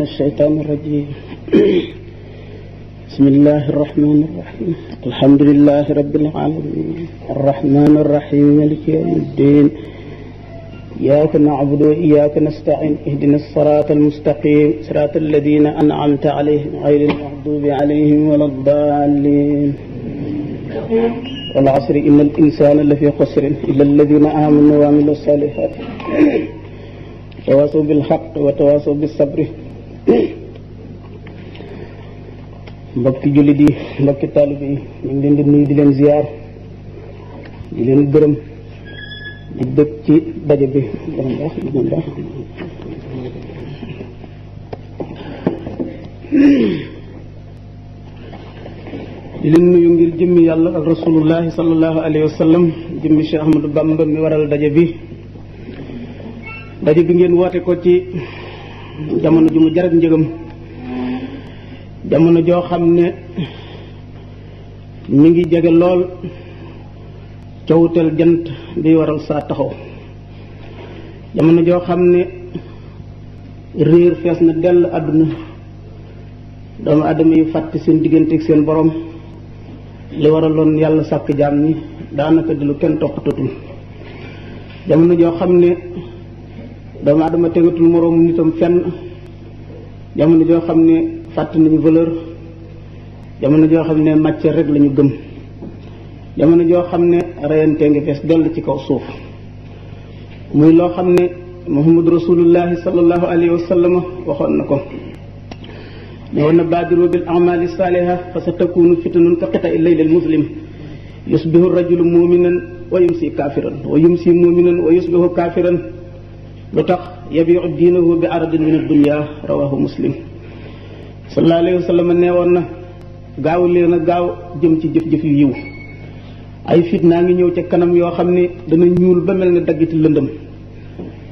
الشيطان الرجيم بسم الله الرحمن الرحيم الحمد لله رب العالمين الرحمن الرحيم مالك يوم الدين إياك نعبد وإياك نستعين اهدنا الصراط المستقيم صراط الذين أنعمت عليهم غير المغضوب عليهم ولا الضالين والعصر إن الإنسان لفي خسر إلا الذين آمنوا وعملوا الصالحات تواصوا بالحق وتواصوا بالصبر mbokki jullit yi mbokki taalib yi ñu ngi leen di nuyu di leen ziar di leen gërëm di bëgg ci daje bi di leen nuyu ngir jëmmi yàlla ak rasulullahi sallallahu alayhi wa sallam jëmmi Cheikh Ahmadou Bamba mi waral daje bi ngeen woote ko ci jamono ju mu jarak njëgam jamono joo xam ne mi ngi jege lool cawutal jant bi waral saa taxaw jamono joo xam ne réer fees na dell àdduna doomu aadama yi fàtte seen diggante ak seen borom li waraloon yàlla sàkk jaam ñi daanaka di lu kenn toppatatul jamono joo xam ne doomu aadama tegatul moroomu nitam fenn jamono joo xam ne fàtte nañu valeur jamono joo xam ne matière rek lañu gëm jamono joo xam ne reyante ngi fees dell ci kaw suuf muy loo xam ne muhammadu rasulullahi sallallahu alayhi wa sallam waxoon na ko ne woon na baadiru bil amali saliha fa sa takunu fitanun ka qita il layl al muslim yusbihu rajulu muminan wa yumsi kafiran wa yumsi muminan wa yusbihu kafiran lu tax yabiu diinahu bi aradin min ad-dunya rawahu muslim sallallahu alayhi wa sallam nee woon na gaaw leen a gaaw jëm ci jëf-jëf yu yiw ay fitnaa ngi ñëw ca kanam yoo xam ne dana ñuul ba mel ne daggiti lëndëm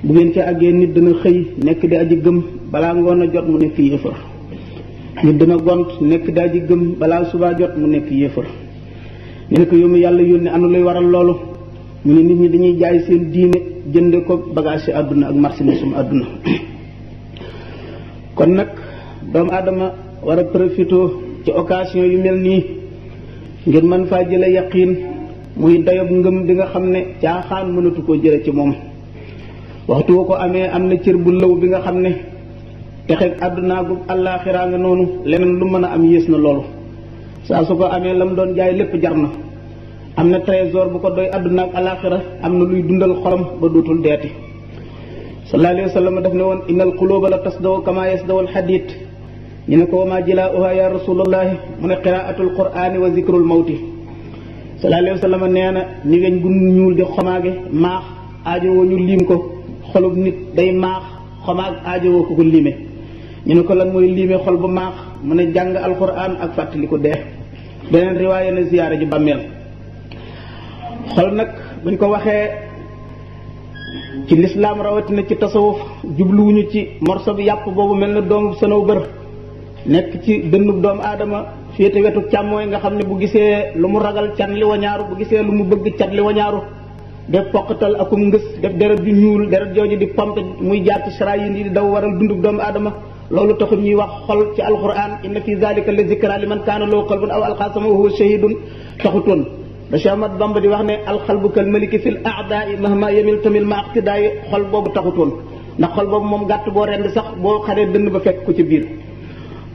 bu ngeen ca àggee nit dana xëy nekk di aji gëm balaa ngoon a jot mu nekk yéefar nit dana gont nekk di aji gëm balaa subaa jot mu nekk yéefar ñu ne ko yow mi yàlla yónni anu luy waral loolu mu ne nit ñi dañuy jaay seen diine jënde ko bagage àdduna ak marchandisum àdduna kon nag doomu aadama war a profité ci occasion yu mel nii ngir mën faa jële yaqiin muy dayob ngëm bi nga xam ne caaxaan mënatu koo jële ci moom waxtu woo ko amee am na cër bu lëw bi nga xam ne texeeg àdduna gu àllaaxiraa nga noonu leneen lu mën a am yées na loolu saa su ko amee lam doon jaay lépp jar na am na trésor bu ko doy àdduna ak àllaaxira am na luy dundal xolam ba dootul deeti sallallahu alayhi wa sallam daf ne woon innal quluba la tasdaw kama yasdaw al hadid ñu ne ko wa ma jilauha ya rasulullahi mu ne qiraatul qur'ani wa zikrul mawti sallallahu alayhi wa sallam nee na ni weñ gu ñuul di xomaage maax aajowoo ñu liim ko xolub nit day maax xomaag aajowoo ko liime ñu ne ko lan mooy liime xol bu maax mu ne jàng alquran ak fàttali ko dee beneen riwaaya na ziyaara ji bàmmeel xol nag buñ ko waxee ci lislaam rawatina ci tasawuf jubluwuñu ci morso bi yàpp boobu mel na doomu sënaw bër nekk ci dënnub doomu aadama féete wetu càmmooy nga xam ne bu gisee lu mu ragal cat li wañaaru bu gisee lu mu bëgg cat li wañaaru def poqatal akum ngës def deret ju ñuul deret jooju di pompe muy jaar ci sarayin yi di daw waral dundub doomu aadama loolu taxul ñuy wax xol ci alquran inna fi zalika la zikra liman kaana lahu qalbun aw alqa samahu wa huwa shahidun taxutoon ba Cheikh Ahmad Bamba di wax ne alxalbu kal maliki fil a'da'i mahma yamil tamil ma aqtidaay xol boobu taxutoon ndax xol boobu moom gàtt boo rend sax boo xaree dënn ba fekk ko ci biir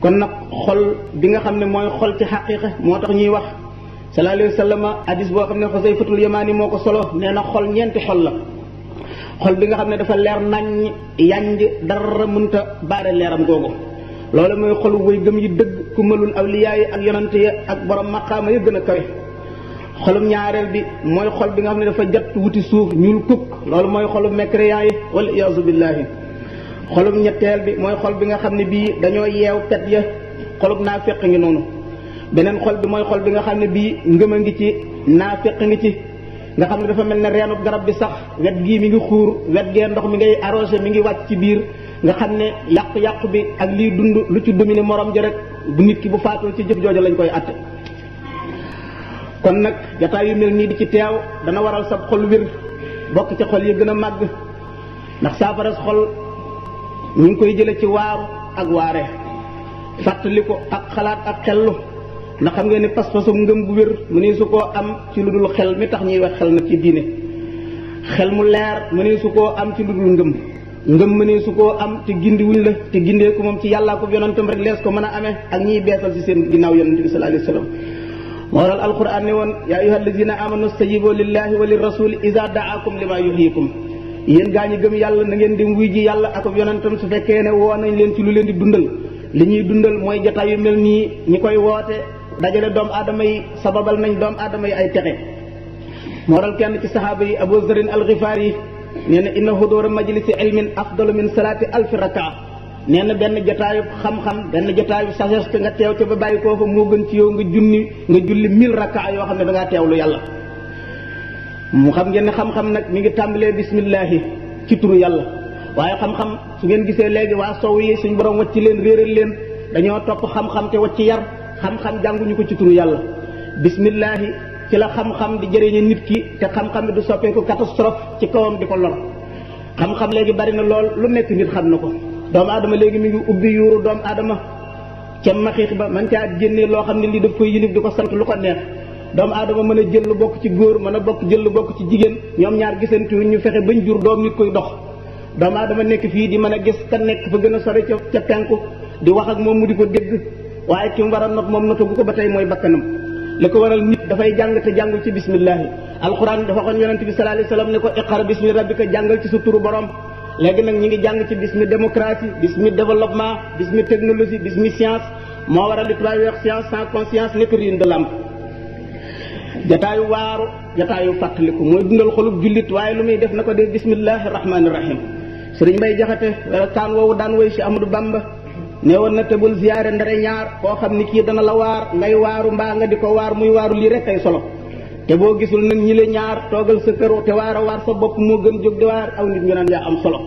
kon nag xol bi nga xam ne mooy xol ci xaqiiqa moo tax ñuy wax sallallahu alayhi wa sallam hadis boo xam ne Xusayfatul Yamaani moo ko solo nee na xol ñeenti xol la xol bi nga xam ne dafa leer nañ yanj dara mënta baare leeram googu loolu mooy xolu way gëm yi dëgg ku malul awliyaa yi ak yonante ya ak borom maqaama ya gën a kawe xolum ñaareel bi mooy xol bi nga xam ne dafa jot wuti suuf ñuul kukk loolu mooy xolum mécréant yi wal iyaazu billaahi xolum ñetteel bi mooy xol bi nga xam ne bii dañoo yeew pet ya xolub naafeq ngi noonu beneen xol bi mooy xol bi nga xam ne bii ngëm a ngi ci naafeq ngi ci nga xam ne dafa mel ne reenub garab bi sax wet gii mi ngi xuur wet gee ndox mi ngay arrosé mi ngi wàcc ci biir nga xam ne yàqu-yàqu bi ak liy dund lu ci dominer morom ji rek bu nit ki bu faatul ci jëf jooju lañ koy atte kon nag jataay yu mel nii di ci teew dana waral sab xol wér bokk ci xol yi gën a màgg ndax saafara xol ñu ngi koy jële ci waaru ak waare fàttali ko ak xalaat ak xellu ndax xam ngeen ni pas-pasum ngëm bu wér mënee su koo am ci lu dul xel mi tax ñuy wax xel nag ci diine xel mu leer mënee su koo am ci lu dul ngëm mënee su koo am te gindi wuñ la te gindee ko moom ci yàllaa ko yonentam rek lees ko mën a amee ak ñiy beesal ci seen ginnaaw yonent bi sallallahu alayhi wa sallam moo waral alquran ne woon yaa ayyuha allazina amanu stajibu lillahi wa lirrasuli iza daakum lima yuhyikum yéen gaa ñi gëm yàlla na ngeen dem wuy ji yàlla ak yonentam su fekkee ne woo nañ leen ci lu leen di dundal li ñuy dundal mooy jotaay yu mel nii ñi koy woote dajale doomu aadama yi sababal nañ doomu aadama yi ay texe moo waral kenn ci saxaaba yi Abu Zarin al-Ghifari yi nee na inna hudura majlisi ilmin afdalu min salaati alfi rakaa nee na benn jotaayu xam-xam benn jotaayu sagesse nga teew ca ba bàyyi koo fa moo gën ci yow nga julli 1000 rakaa yoo xam ne dangaa teewlu yàlla mu xam ngeen ne xam-xam nag mi ngi tàmbalee bismillahi ci turu yàlla waaye xam-xam su ngeen gisee léegi waa sow yi suñ borom wacc leen réeral leen dañoo topp xam-xam te wacc yar xam-xam jànguñu ko ci turu yàlla bismillahi ci la xam-xam di jëriñe nit ki te xam-xam bi du soppeeku catastrophe ci kawam di ko lor xam-xam léegi bari na lool lu nekk nit xam na ko doomu aadama léegi mi ngi ubbi yuuru doomu aadama ca maxiix ba man caa génnee loo xam ne lii daf koy yilif di ko sant lu ko neex doomu aadama mën a jël lu bokk ci góor mën a jël lu bokk ci jigéen ñoom ñaar gisante ñu fexe bañ jur doom nit koy dox doomu aadama nekk fii di mën a gis ka nekk fa gën a sori ca penku di wax ak moom mu di ko dégg waaye ki mu war a not moom notagu ko ba tey mooy bakkanam li ko waral nit dafay jàng te jàngul ci bismillahi alquran dafa waxoon yonente bi sallallahu alayhi wasallam ne ko iqra bismi rabbika jàngal ci sa turu borom léegi nag ñi ngi jàng ci bismi démocratie bismi développement bismi technologie bismi science moo waral li tubaab yi wax science sans conscience nekk ruine de l'âme jataayu waaru jataayu fàttaliku mooy dundal xolub jullit waaye lu muy def na ko def bismillahi rahmaani rahim sëriñ Mbay Jaxate kaan woowu daan woy si Amadou Bamba ne woon na te bul ziyaare ndare ñaar koo xam ni kii dana la waar ngay waaru mbaa nga di ko waar muy waaru lii rek ay solo te boo gisul nag ñi le ñaar toogal sa kër te waar a waar sa bopp moo gën jóg di waar aw nit ñu naan yaa am solo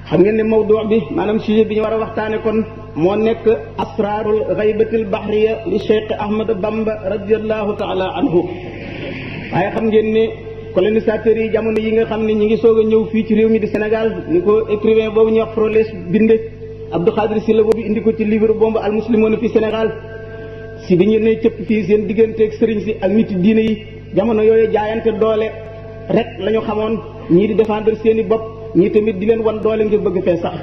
xam ngeen ne mawdu bi maanaam sujet bi ñu war a waxtaane kon moo nekk asraarul xaybatil bahriya li Cheikh Ahmad Bamba radiallahu taala anhu waaye xam ngeen ne colonisateurs yi jamono yi nga xam ne ñi ngi soog a ñëw fii ci réew mi di Sénégal ni ko écrivain boobu ñuy wax Frolès binde Abdou Khadir Sylla boobu indi ko ci livre bombe al muslimoon fi Sénégal si bi ñu ne cëpp fii seen digganteeg sëriñ si ak nit diine yi jamono yooyu jaayante doole rek la ñu xamoon ñii di défendre seen i bopp ñii tamit di leen wan doole ngir bëgg fee sax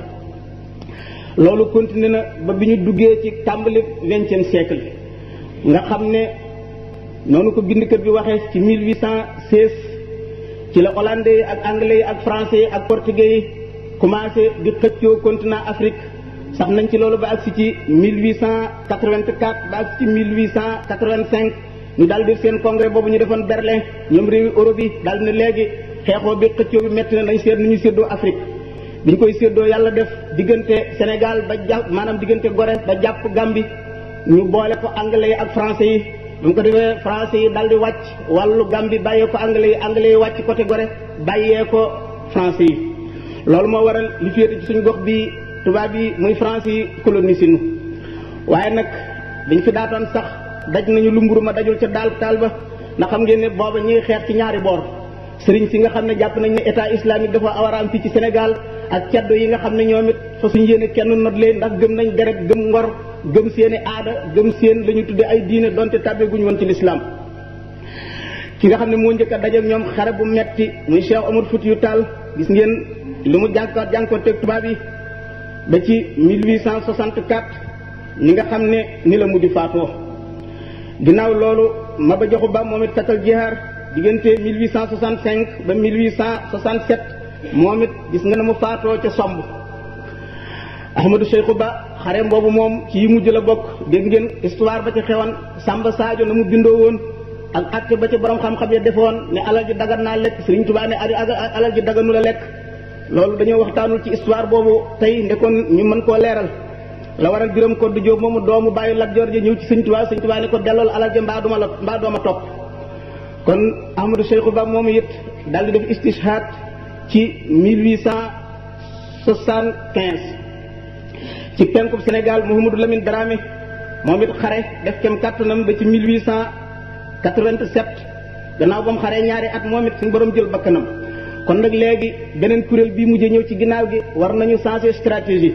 loolu continué na ba bi ñu duggee ci tàmbali 20e siècle nga xam ne noonu ko bindkat bi waxee ci 1816 ci la hollandais yi ak anglais yi ak français yi ak portugais yi commencé di xëccoo continent Afrique sax nañ ci loolu ba agsi ci 1884 ba agsi ci 1885 ñu daal di seen congrès boobu ñu defoon Berlin ñoom réewi Europe yi daal ne léegi xeexoo bi xëccoo bi metti na dañ seet nu ñu séddoo Afrique bi ñu koy séddoo yàlla def diggante Sénégal ba jàpp maanaam diggante Gorée ba jàpp Gambie ñu boole ko anglais yi ak français yi bu ko defee français yi daal di wàcc wàllu Gambie bàyyee ko anglais yi wàcc côté Gorée bàyyee ko français yi loolu moo waral li féete ci suñu gox bi tubaab yi muy français yi colonisé nu waaye nag dañ fi daatoon sax daj nañu lu mburu ma dajul ca taal ba ndax xam ngeen ne booba ñuy xeex ci ñaari boor sëriñ si nga xam ne jàpp nañ ne état islamique dafa war a am fii ci Sénégal ak caddo yi nga xam ne ñoom it fa suñu yéene kenn not leen ndax gëm nañ deret gëm ngor gëm seeni aada gëm seen la ñu tudde ay diine donte tàbbeeguñu woon ci lislaam ki nga xam ne moo njëkk a dajeek ñoom xare bu metti muy Cheikh Omar Foutiyou Tall gis ngeen lu mu jànkoon teg tubaab yi ba ci 1864 ni nga xam ne ni la mujj faatoo ginnaaw loolu Maba Jaxu Ba moom it takkal jihaar diggante 1865 ba 1867 moom it gis nga ne mu faatoo ca somb Ahmadou Cheikhou Ba xareem boobu moom ci yi mujj la bokk dégg ngeen histoire ba ci xewoon Samba Sadio na mu bindoo woon ak acte ba ci borom xam-xam ya defoon ne alal ji dagan naa lekk Sëriñ Tuubaa ne alal ji daganu la lekk loolu dañoo waxtaanul ci histoire boobu tey ndekoon ñu mën koo leeral la waral Biram Koddu Jóob moomu doomu bàyyi Lat Joor ja ñëw ci Sëriñ Tuubaa ne ko dellool alal ja mbaa dooma topp kon Ahmadou Cheikhou Ba moomu it daal di def istishhaad ci 1875 ci penkub Sénégal Mouhamadou Lamine Dramé moom it xare def kem kàttanam ba ci 1887 gannaaw ba mu xaree ñaari at moom it suñu borom jël bakkanam kon nag léegi beneen kuréel bii mujjee ñëw ci ginnaaw gi war nañu changer stratégie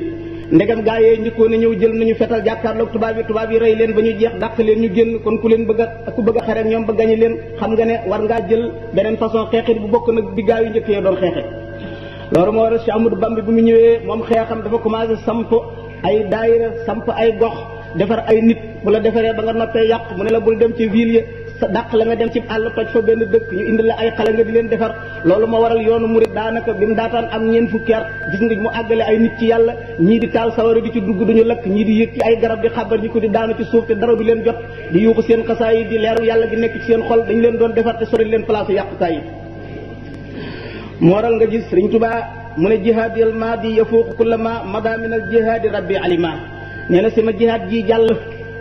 ndegam gaa yee njëkkoon a ñëw jël nañu fetal jàkkaarloog tubaab yi rey leen ba ñu jeex dàq leen ñu génn kon ku leen bëgg a xare ak ñoom ba gañe leen xam nga ne war ngaa jël beneen façon xeexit bu bokk nag bi gaa yu njëkk yee doon xeexe loolu moo waral Cheikh Ahmadou Bamba bi mu ñëwee moom xeexam dafa commencé samp ay daayira samp ay gox defar ay nit bu la defaree ba nga noppee yàq mu ne la bul dem ci ville ya sa dàq la nga dem ci àll toj fa benn dëkk ñu indi la ay xale nga di leen defar loolu moo waral yoonu murid daanaka bi mu daataan am ñeent fukki at gis nga mu àggale ay nit ci yàlla ñii di taal sawara di ci dugg duñu lakk ñii di yëg ci ay garab di xabar ñi ko di daanu ci suuf te dara du leen jot di yuuxu seen xasaay yi di leeru yàlla gi nekk ci seen xol dañu leen doon defar te sori leen place yàqukaay yi moo waral nga gis Sëriñ Tuubaa mu ne jihaad yal maadi yafuuqu kulla ma mada min al jihaadi rabbi alima nee na sama jihaad ji jàll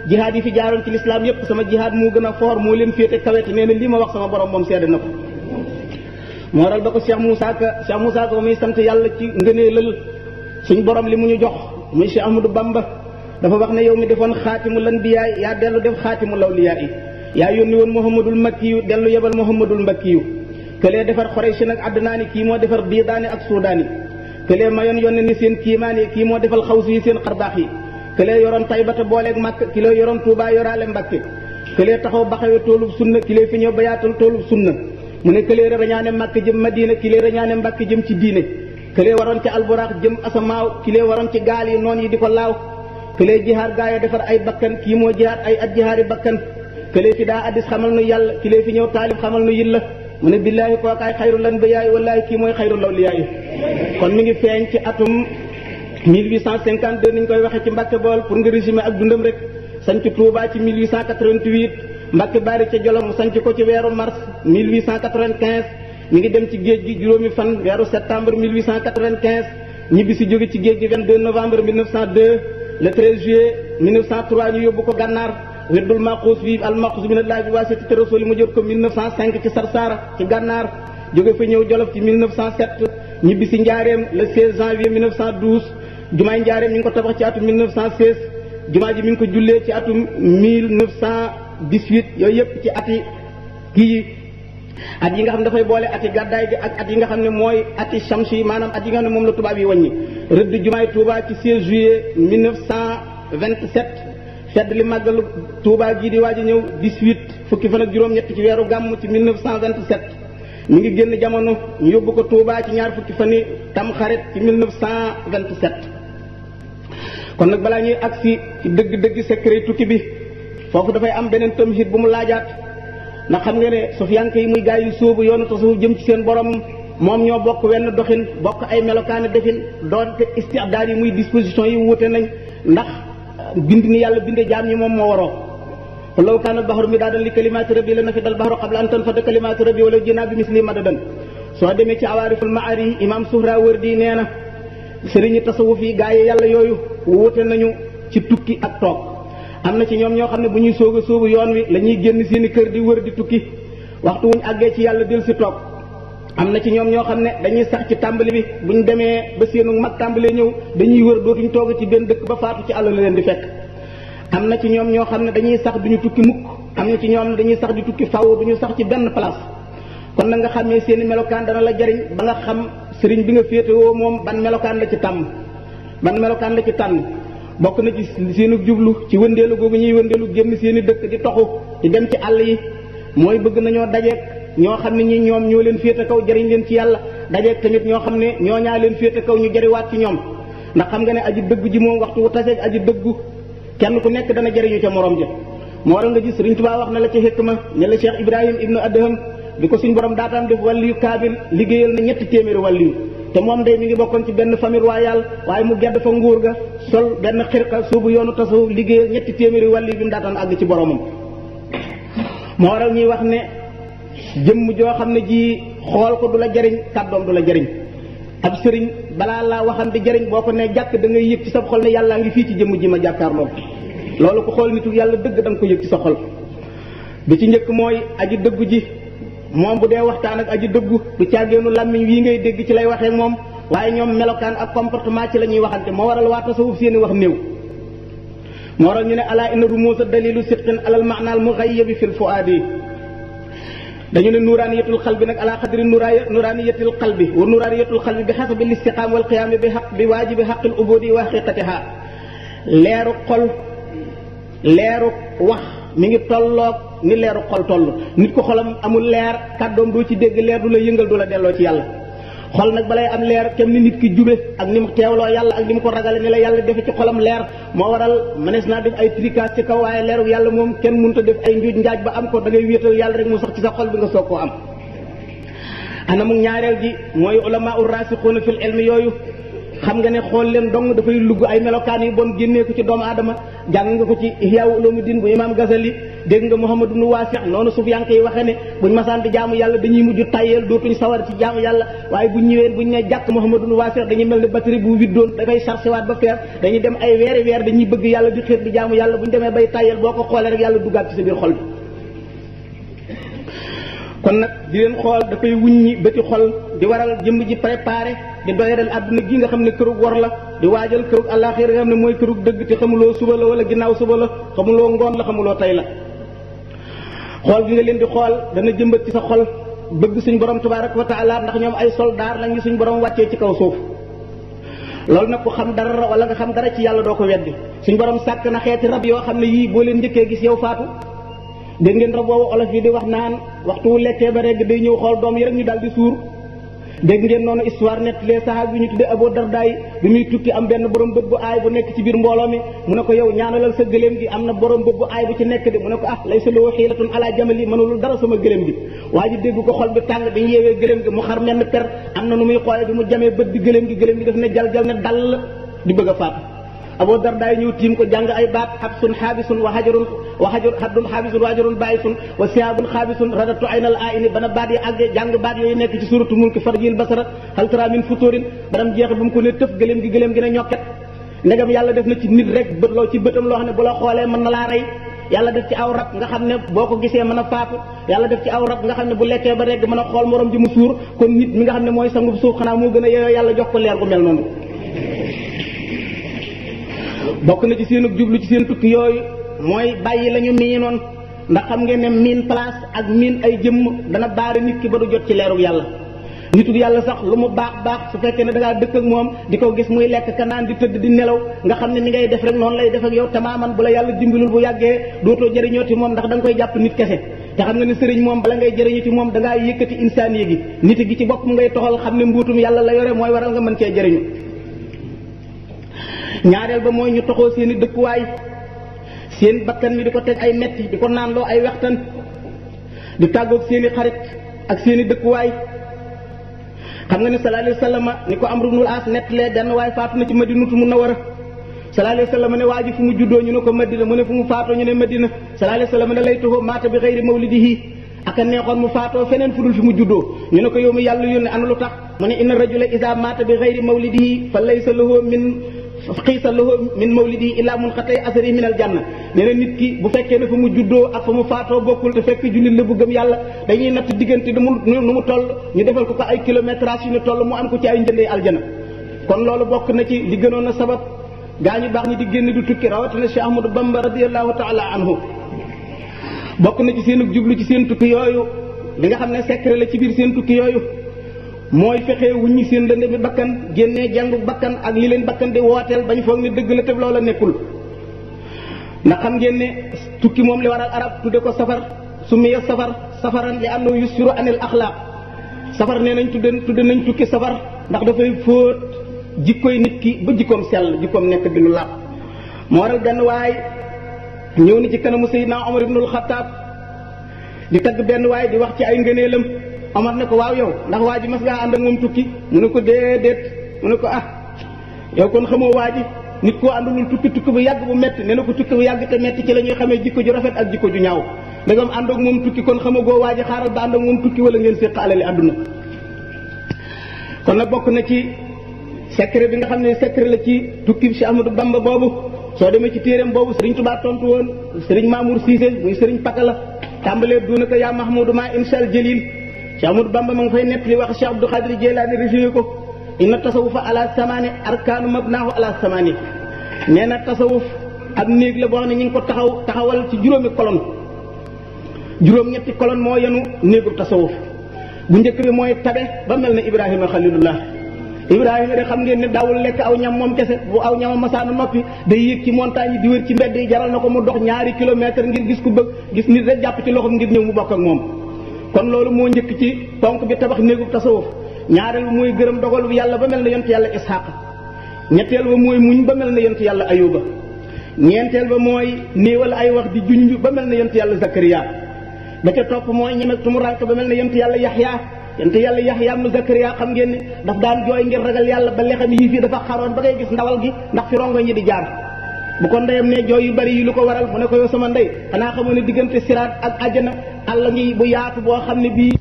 jihaad yi fi jaaroon ci lislaam yépp sama jihaad moo gën a foor moo leen féete kawete nee na lii ma wax sama borom moom seede na ko moo waral ba ko Cheikh Moussa Ka muy sant yàlla ci ngëneelal suñ borom li mu ñu jox muy Cheikh Ahmadou Bamba dafa wax ne yow mi defoon xaatimul anbiyaa yaa dellu def xaatimul awliyaa yi yaa yónni woon Muhammadul Makkiyu dellu yebal Muhammadul Mbakkiyu këlee defar Xuraysh nag Adnaani kii moo defar Biidaani ak Suudaani këlee mayoon yónne ni seen kiimaani kii moo defal xawsi yi seen xarbaax yi këlee yoroon Taybata booleeg Màkk këlee yoroon Tuubaa yoraale Mbàkke këlee taxaw baxawe toolub sunna këlee fi ñëw ba yaatal toolub sunna mu ne këlee rañaane Màkk jëm Madina këlee rañaane Mbàkke jëm ci diine këlee waroon ci alburaax jëm asamaaw këlee waroon ci gaal yi noon yi di ko laaw këlee jihaar gaaya defar ay bakkan kii moo jihaar ay at jihaari bakkan këlee fi daa addis xamal nu yàlla këlee fi ñëw taalib xamal nu yilla mu ne billaahi kookaay xayrul anbiyaa wallaahi kii mooy xayrul awliyaa kon mi ngi feeñ ci atum 1852 niñ koy waxee ci Mbàkke Bool pour nga résumer ak dundam rek sanc Touba ci 1888 Mbàkke Bari ca Jolof mu sanc ko ci weeru mars 1895 mi ngi dem ci géej gi juróomi fan weeru septembre 1895 ñibbi si jóge ci géej gi 22 novembre 1902 le 13 juillet 1903 ñu yóbbu ko gànnaar wirdul maxuus bi al maxuus min allahi bi waasitati rasuli mu jot ko 1905 ci Sarsara ci gànnaar jóge fa ñëw Jolof ci 1907 ñibbi si Njaareem le 16 janvier 1912 jumaay Njaareem mi ngi ko tabax ci atum 1916 jumaa ji mi ngi ko jullee ci atum 1918 yooyu yëpp ci ati kii at yi nga xam ne dafay boole ati gàddaay gi ak at yi nga xam ne mooy ati chamsi yi maanaam at yi nga xam ne moom la tubaab yi wàññi rëdd jumaay Touba ci 16 juillet 1927 fedd li màggalu Touba gii di waaj a ñëw 18 fukki fan ak juróom-ñett ci weeru gàmm ci 1927 mi ngi génn jamono ñu yóbbu ko Touba ci ñaar fukki fan yi Tamxarit ci 1927 kon nag balaa ñuy agsi ci dëgg-dëgg secret tukki bi foofu dafay am beneen tamhid bu mu laajaat ndax xam nga ne sufiyanke yi muy gaay yu sóobu yoonu tasawuf jëm ci seen borom moom ñoo bokk wenn doxin bokk ay melokaani defin doonte istidaad yi muy disposition yi wuute nañ ndax bind ni yàlla binde jaam ñi moom moo waroo law kaana al-bahru midaadan li kalimaati rabbi la nafida al-bahru qabla an tanfada kalimaatu rabbi walaw ji'naa bi mislihi madadan soo demee ci awaariful maari imam Suhrawardi nee na sëriñi tasawuf yi gaa yi yàlla yooyu wuute nañu ci tukki ak toog am na ci ñoom ñoo xam ne bu ñuy soog a sóobu yoon wi la ñuy génn seeni kër di wër di tukki waxtu wuñ àggee ci yàlla del si toog am na ci ñoom ñoo xam ne dañuy sax ci tàmbali bi buñ demee ba seenu mag tàmbalee ñëw dañuy wër dootuñ toog ci benn dëkk ba faatu ci àll la leen di fekk am na ci ñoom ñoo xam ne dañuy sax duñu tukki mukk am na ci ñoom ne dañuy sax di tukki faw duñu sax ci benn place kon nag nga xamee seeni melokaan dana la jariñ ba nga xam sëriñ bi nga féetewoo moom ban melokaan la ci tàmm ban melokaan la ci tànn bokk na ci seenu jublu ci wëndeelu googu ñuy wëndeelu génn seeni dëkk di toxu di dem ci àll yi mooy bëgg nañoo dajeek ñoo xam ne ñi ñoom ñoo leen féete kaw jariñ leen ci yàlla dajeek tamit ñoo xam ne ñoo ñaa leen féete kaw ñu jariwaat ci ñoom ndax xam nga ne aji dëgg ji moom waxtu wu taseeg aji dëggu kenn ku nekk dana jariñu ca morom ja moo waral nga gis Sëriñ Tuubaa wax na la ci xikma ne la Cheikh Ibrahim ibnu Adham bi ko suñ borom daataan def wàlliyu kaamil liggéeyal na 300 wàlliyu te moom day mi ngi bokkoon ci benn famille royale waaye mu gedd fa nguur ga sol benn xirqa suubu yoonu tasawuf liggéeyal 300 wàlliyu bi mu daataan àgg ci boromam moo waral ñuy wax ne jëmm joo xam ne ji xool ko du la jariñ kàddoom du la jariñ ab sëriñ balaa laa waxam di jariñ boo ko ne jàkk da ngay yëg ci sa xol ne yàllaa ngi fii ci jëmm ji ma jàkkaarloo loolu ko xool nitu yàlla dëgg da nga ko yëg ci sa xol bi ci njëkk mooy aji dëggu ji moom bu dee waxtaan ak aji dëggu du càggeenu làmmiñ wii ngay dégg ci lay waxee moom waaye ñoom melokaan ak comportement ci la ñuy waxante moo waral waa tasawuf seeni wax néew moo waral ñu ne alaa inna rumuusa dalilu sidqin alal maanaal mughayyabi fil fuaadi dañu ne nuraaniyatul qalbi nag ala qadri nuraaniyatil qalbi wa nuraaniyatul qalbi bi hasabi al-istiqaama wal qiyaam bi waajibi haqqil ubuudi wa haqiqatiha. leeru xol leeru wax mi ngi tolloog ni leeru xol toll. nit ko xolam amul leer kàddoom doo ci dégg leer du la yëngal du la delloo ci yàlla. xol nag balay am leer kem ni nit ki jube ak ni mu teewloo yàlla ak ni mu ko ragale ni la yàlla defe ci xolam leer moo waral mënees naa def ay tricas ci kaw waaye leeru yàlla moom kenn mënut a def ay njuuj njaaj ba am ko da ngay wéetal yàlla rek mu sax ci sa xol bi nga soog koo am. anamu ñaareel gi mooy ulama ur rasixuuna fil ilmi yooyu xam nga ne xool leen dong dafay lugg ay melokaan yu bon génnee ko ci doomu aadama. jàng nga ko ci Ihya Ulumuddin bu Imam Ghazali dégg nga Muhammad ibn Wasi' noonu sufiyanke yi waxee ne buñ masaan di jaamu yàlla dañuy mujj tayyeel dootuñ sawar ci jaamu yàlla waaye buñ ñëwee buñ ne jàkk Muhammad ibn Wasi' dañuy mel ne batterie bu widdoon dafay chargé waat ba feer dañuy dem ay weeri weer dañuy bëgg yàlla di xeet di jaamu yàlla buñ demee bay tayyeel boo ko xoolee rek yàlla duggaat ci sa biir xol bi. kon nag di leen xool dafay wuññi bëti xol di waral jëmm ji préparé di doyadal àdduna gi nga xam ne kërug war la di waajal kërug àllaaxira nga xam ne mooy kërug dëgg te xamuloo suba la wala ginnaaw suba la xamuloo ngoon la xamuloo tey la. xool gi nga leen di xool dana jëmbat ci sa xol bëgg suñ borom tabaaraka wa taala ndax ñoom ay soldaar lañu suñ borom wàccee ci kaw suuf. loolu nag ku xam dara wala nga xam dara ci yàlla doo ko weddi suñ borom sàkk na xeeti rab yoo xam ne yii boo leen njëkkee gis yow faatu. dégg ngeen rab boobu olof yi di wax naan waxtu wu lekkee ba rek day ñëw xool doom yi rek ñu daal di suur. dégg ngeen noonu histoire net les sahaaba bi ñu tuddee Abu Darda bi muy tukki am benn borom bët bu aay bu nekk ci biir mbooloo mi mu ne ko yow ñaanalal sa gëléem gi am na borom bët bu aay bu ci nekk de mu ne ko ah laysa lahu hiilatun ala jamali mënulul dara sama gëléem gi. waa ji dégg ko xol bi tàng bi ñu yeewee gëléem gi mu xar menn per am na nu muy xoolee bi mu jamee bët bi gëléem gi daf ne jal ne dal di bëgg a faatu. Abu Darda ñëw tiim ko jàng ay baat habsun xaabisun wa haddun xaabisun wa hajarun baayisun wa siyaabun xaabisun radatu aynal aayini bana baat yi àggee jàng baat yooyu nekk ci suratu mulki farjil basara hal tara min futurin banam jeexe ba mu ko ne tëf gëléem gi ne ñokket ndegam yàlla def na ci nit rek bët loo ci bëtam loo xam ne bu la xoolee mën na laa rey yàlla def ci aw rab nga xam ne boo ko gisee mën a faatu yàlla def ci aw rab nga xam ne bu lekkee ba rek mën a xool morom ji mu suur kon nit mi nga xam ne mooy sangub suuf xanaa moo gën a yeyoo yàlla jox ko leer gu mel noonu. bokk na ci seen jublu ci seen tukki yooyu mooy bàyyi la ñu miinoon ndax xam ngeen ne miin place ak miin ay jëmm dana baare nit ki ba du jot ci leerug yàlla. nitu yàlla sax lu mu baax su fekkee ne da ngaa dëkk ak moom di ko gis muy lekk ka naan di tëdd di nelaw nga xam ne ni ngay def rek noonu lay def ak yow tamaaman bu la yàlla dimbalul bu yàggee dootoo jëriñoo ci moom ndax da nga koy jàpp nit kese. te xam nga ne sëriñ moom bala ngay jëriñu ci moom da ngaa yëkkati insaan yi gi nit gi ci boppam ngay toxal xam ne mbuutum yàlla la yore mooy waral nga mën cee jëriñu. ñaareel ba mooy ñu toxoo seeni dëkkuwaay seen bakkan mi di ko teg ay metti di ko naanloo ay wextan di tàggoog seeni xarit ak seeni dëkkuwaay. xam nga ne sallallahu alayhi wa sallam ni ko Amru ibnul As nettalee benn waay faatu na ci Madinatu Munawwara sallallahu alayhi wa sallam ne waa ji fu mu juddoo ñu ne ko Madina mu ne fu mu faatoo ñu ne Madina sallallahu alayhi wa sallam ne laytuhu maata bi xayri mawlidihi ak a neexoon mu faatoo feneen fu dul fi mu juddoo ñu ne ko yow mi yàlla yónne ana lu tax mu ne inna rajula iza maata bi xayri mawlidihi fa laysa lahu xiisa lahu min mawlidihi illa munqati asari min al janna nee na nit ki bu fekkee ne fa mu juddoo ak fa mu faatoo bokkul te fekk jullit la bu gëm yàlla dañuy natt diggante nu mu toll ñu defal ko ay kilométrage yu ñu toll mu am ko ci ay njëndee aljana. kon loolu bokk na ci li gënoon a sabab gaa ñu baax ñi di génn du tukki rawatina Cheikh Ahmadou Bamba radiyallahu taala anhu bokk na ci seen jublu ci seen tukki yooyu li nga xam ne secret la ci biir seen tukki yooyu mooy fexe wuññi seen lënd bi bakkan génnee jàngu bakkan ak li leen bakkan di wooteel bañ foog ne dëgg la te loola nekkul. ndax xam ngeen ne tukki moom li waral arab tudde ko safar summiya safaran li annahu yusiru anil axlaaq safar nee nañ tudde nañ tukki safar ndax dafay fóot jikkoy nit ki ba jikkoom sell jikkoom nekk di lu laab. moo waral benn waay ñëw ni ci kanamu Seydina Omar ibnul Xattaab di tagg benn waay di wax ci ay ngëneelam. Omar ne ko waaw yow ndax waa ji mas ngaa ànd ak moom tukki mu ne ko déedéet mu ne ko ah yow kon xamoo waa ji nit koo àndulul tukki bu yàgg bu metti nee na ko tukki bu yàgg te metti ci la ñuy xamee jikko ju rafet ak jikko ju ñaaw ndegam ànd ak moom tukki kon xamagoo waa ji xaaral ba ànd ak moom tukki wala ngeen séq alali àdduna. kon nag bokk na ci secret bi nga xam ne secret la ci tukki bi si Ahmadou Bamba boobu soo demee ci téeréem boobu Serigne Touba tontu woon Serigne Mamour Cissé muy Serigne Pakala tàmbalee duuna ko yaa Mahmoudou ma insal jalil Cheikh Ahmadou Bamba ma ngi fay nettali wax Cheikh Abdou Khadir Jeylaani résumé ko inna tasawufa ala samaani arkaanu mabnaahu ala samaani nee na tasawuf ab néeg la boo xam ne ñu ngi ko taxawal ci juróomi kolon juróom-ñetti colonne moo yenu néegub tasawuf bu njëkk bi mooy tabe ba mel ne Ibrahima xalilullah. Ibrahima de xam ngeen ne daawul lekk aw ñam moom kese, bu aw ñama masaanu noppi day yéeg ci montagne yi di wër ci mbedd yi, jaral na ko mu dox ñaari kilomètre ngir gis ku bëgg gis nit rek jàpp ci loxoom ngir ñëw mu bokk ak moom. kon loolu moo njëkk ci ponk bi tabax néegub tasawuf. ñaareel ba mooy gërëm dogalu yàlla ba mel ne yonent yàlla Isxaaq. ñetteel ba mooy muñ ba mel ne yonent yàlla Ayuba. ñeenteel ba mooy néewal ay wax di junj ba mel ne yonent yàlla Zakariya. ba ca topp mooy ñeme tumuranke ba mel ne yonent yàlla Yaxya. yonent yàlla Yaxya am na Zakariya xam ngeen ne daf daan jooy ngir ragal yàlla ba lexam yii fii dafa xaroon ba ngay gis ndawal gi ndax fi rongo ñi di jaar. bu ko ndeyam ne jooy yu bari yi lu ko waral mu ne ko yow sama ndey xanaa xamoo ne diggante siraat ak àjjana àll ngi bu yaatu boo xam ne bii.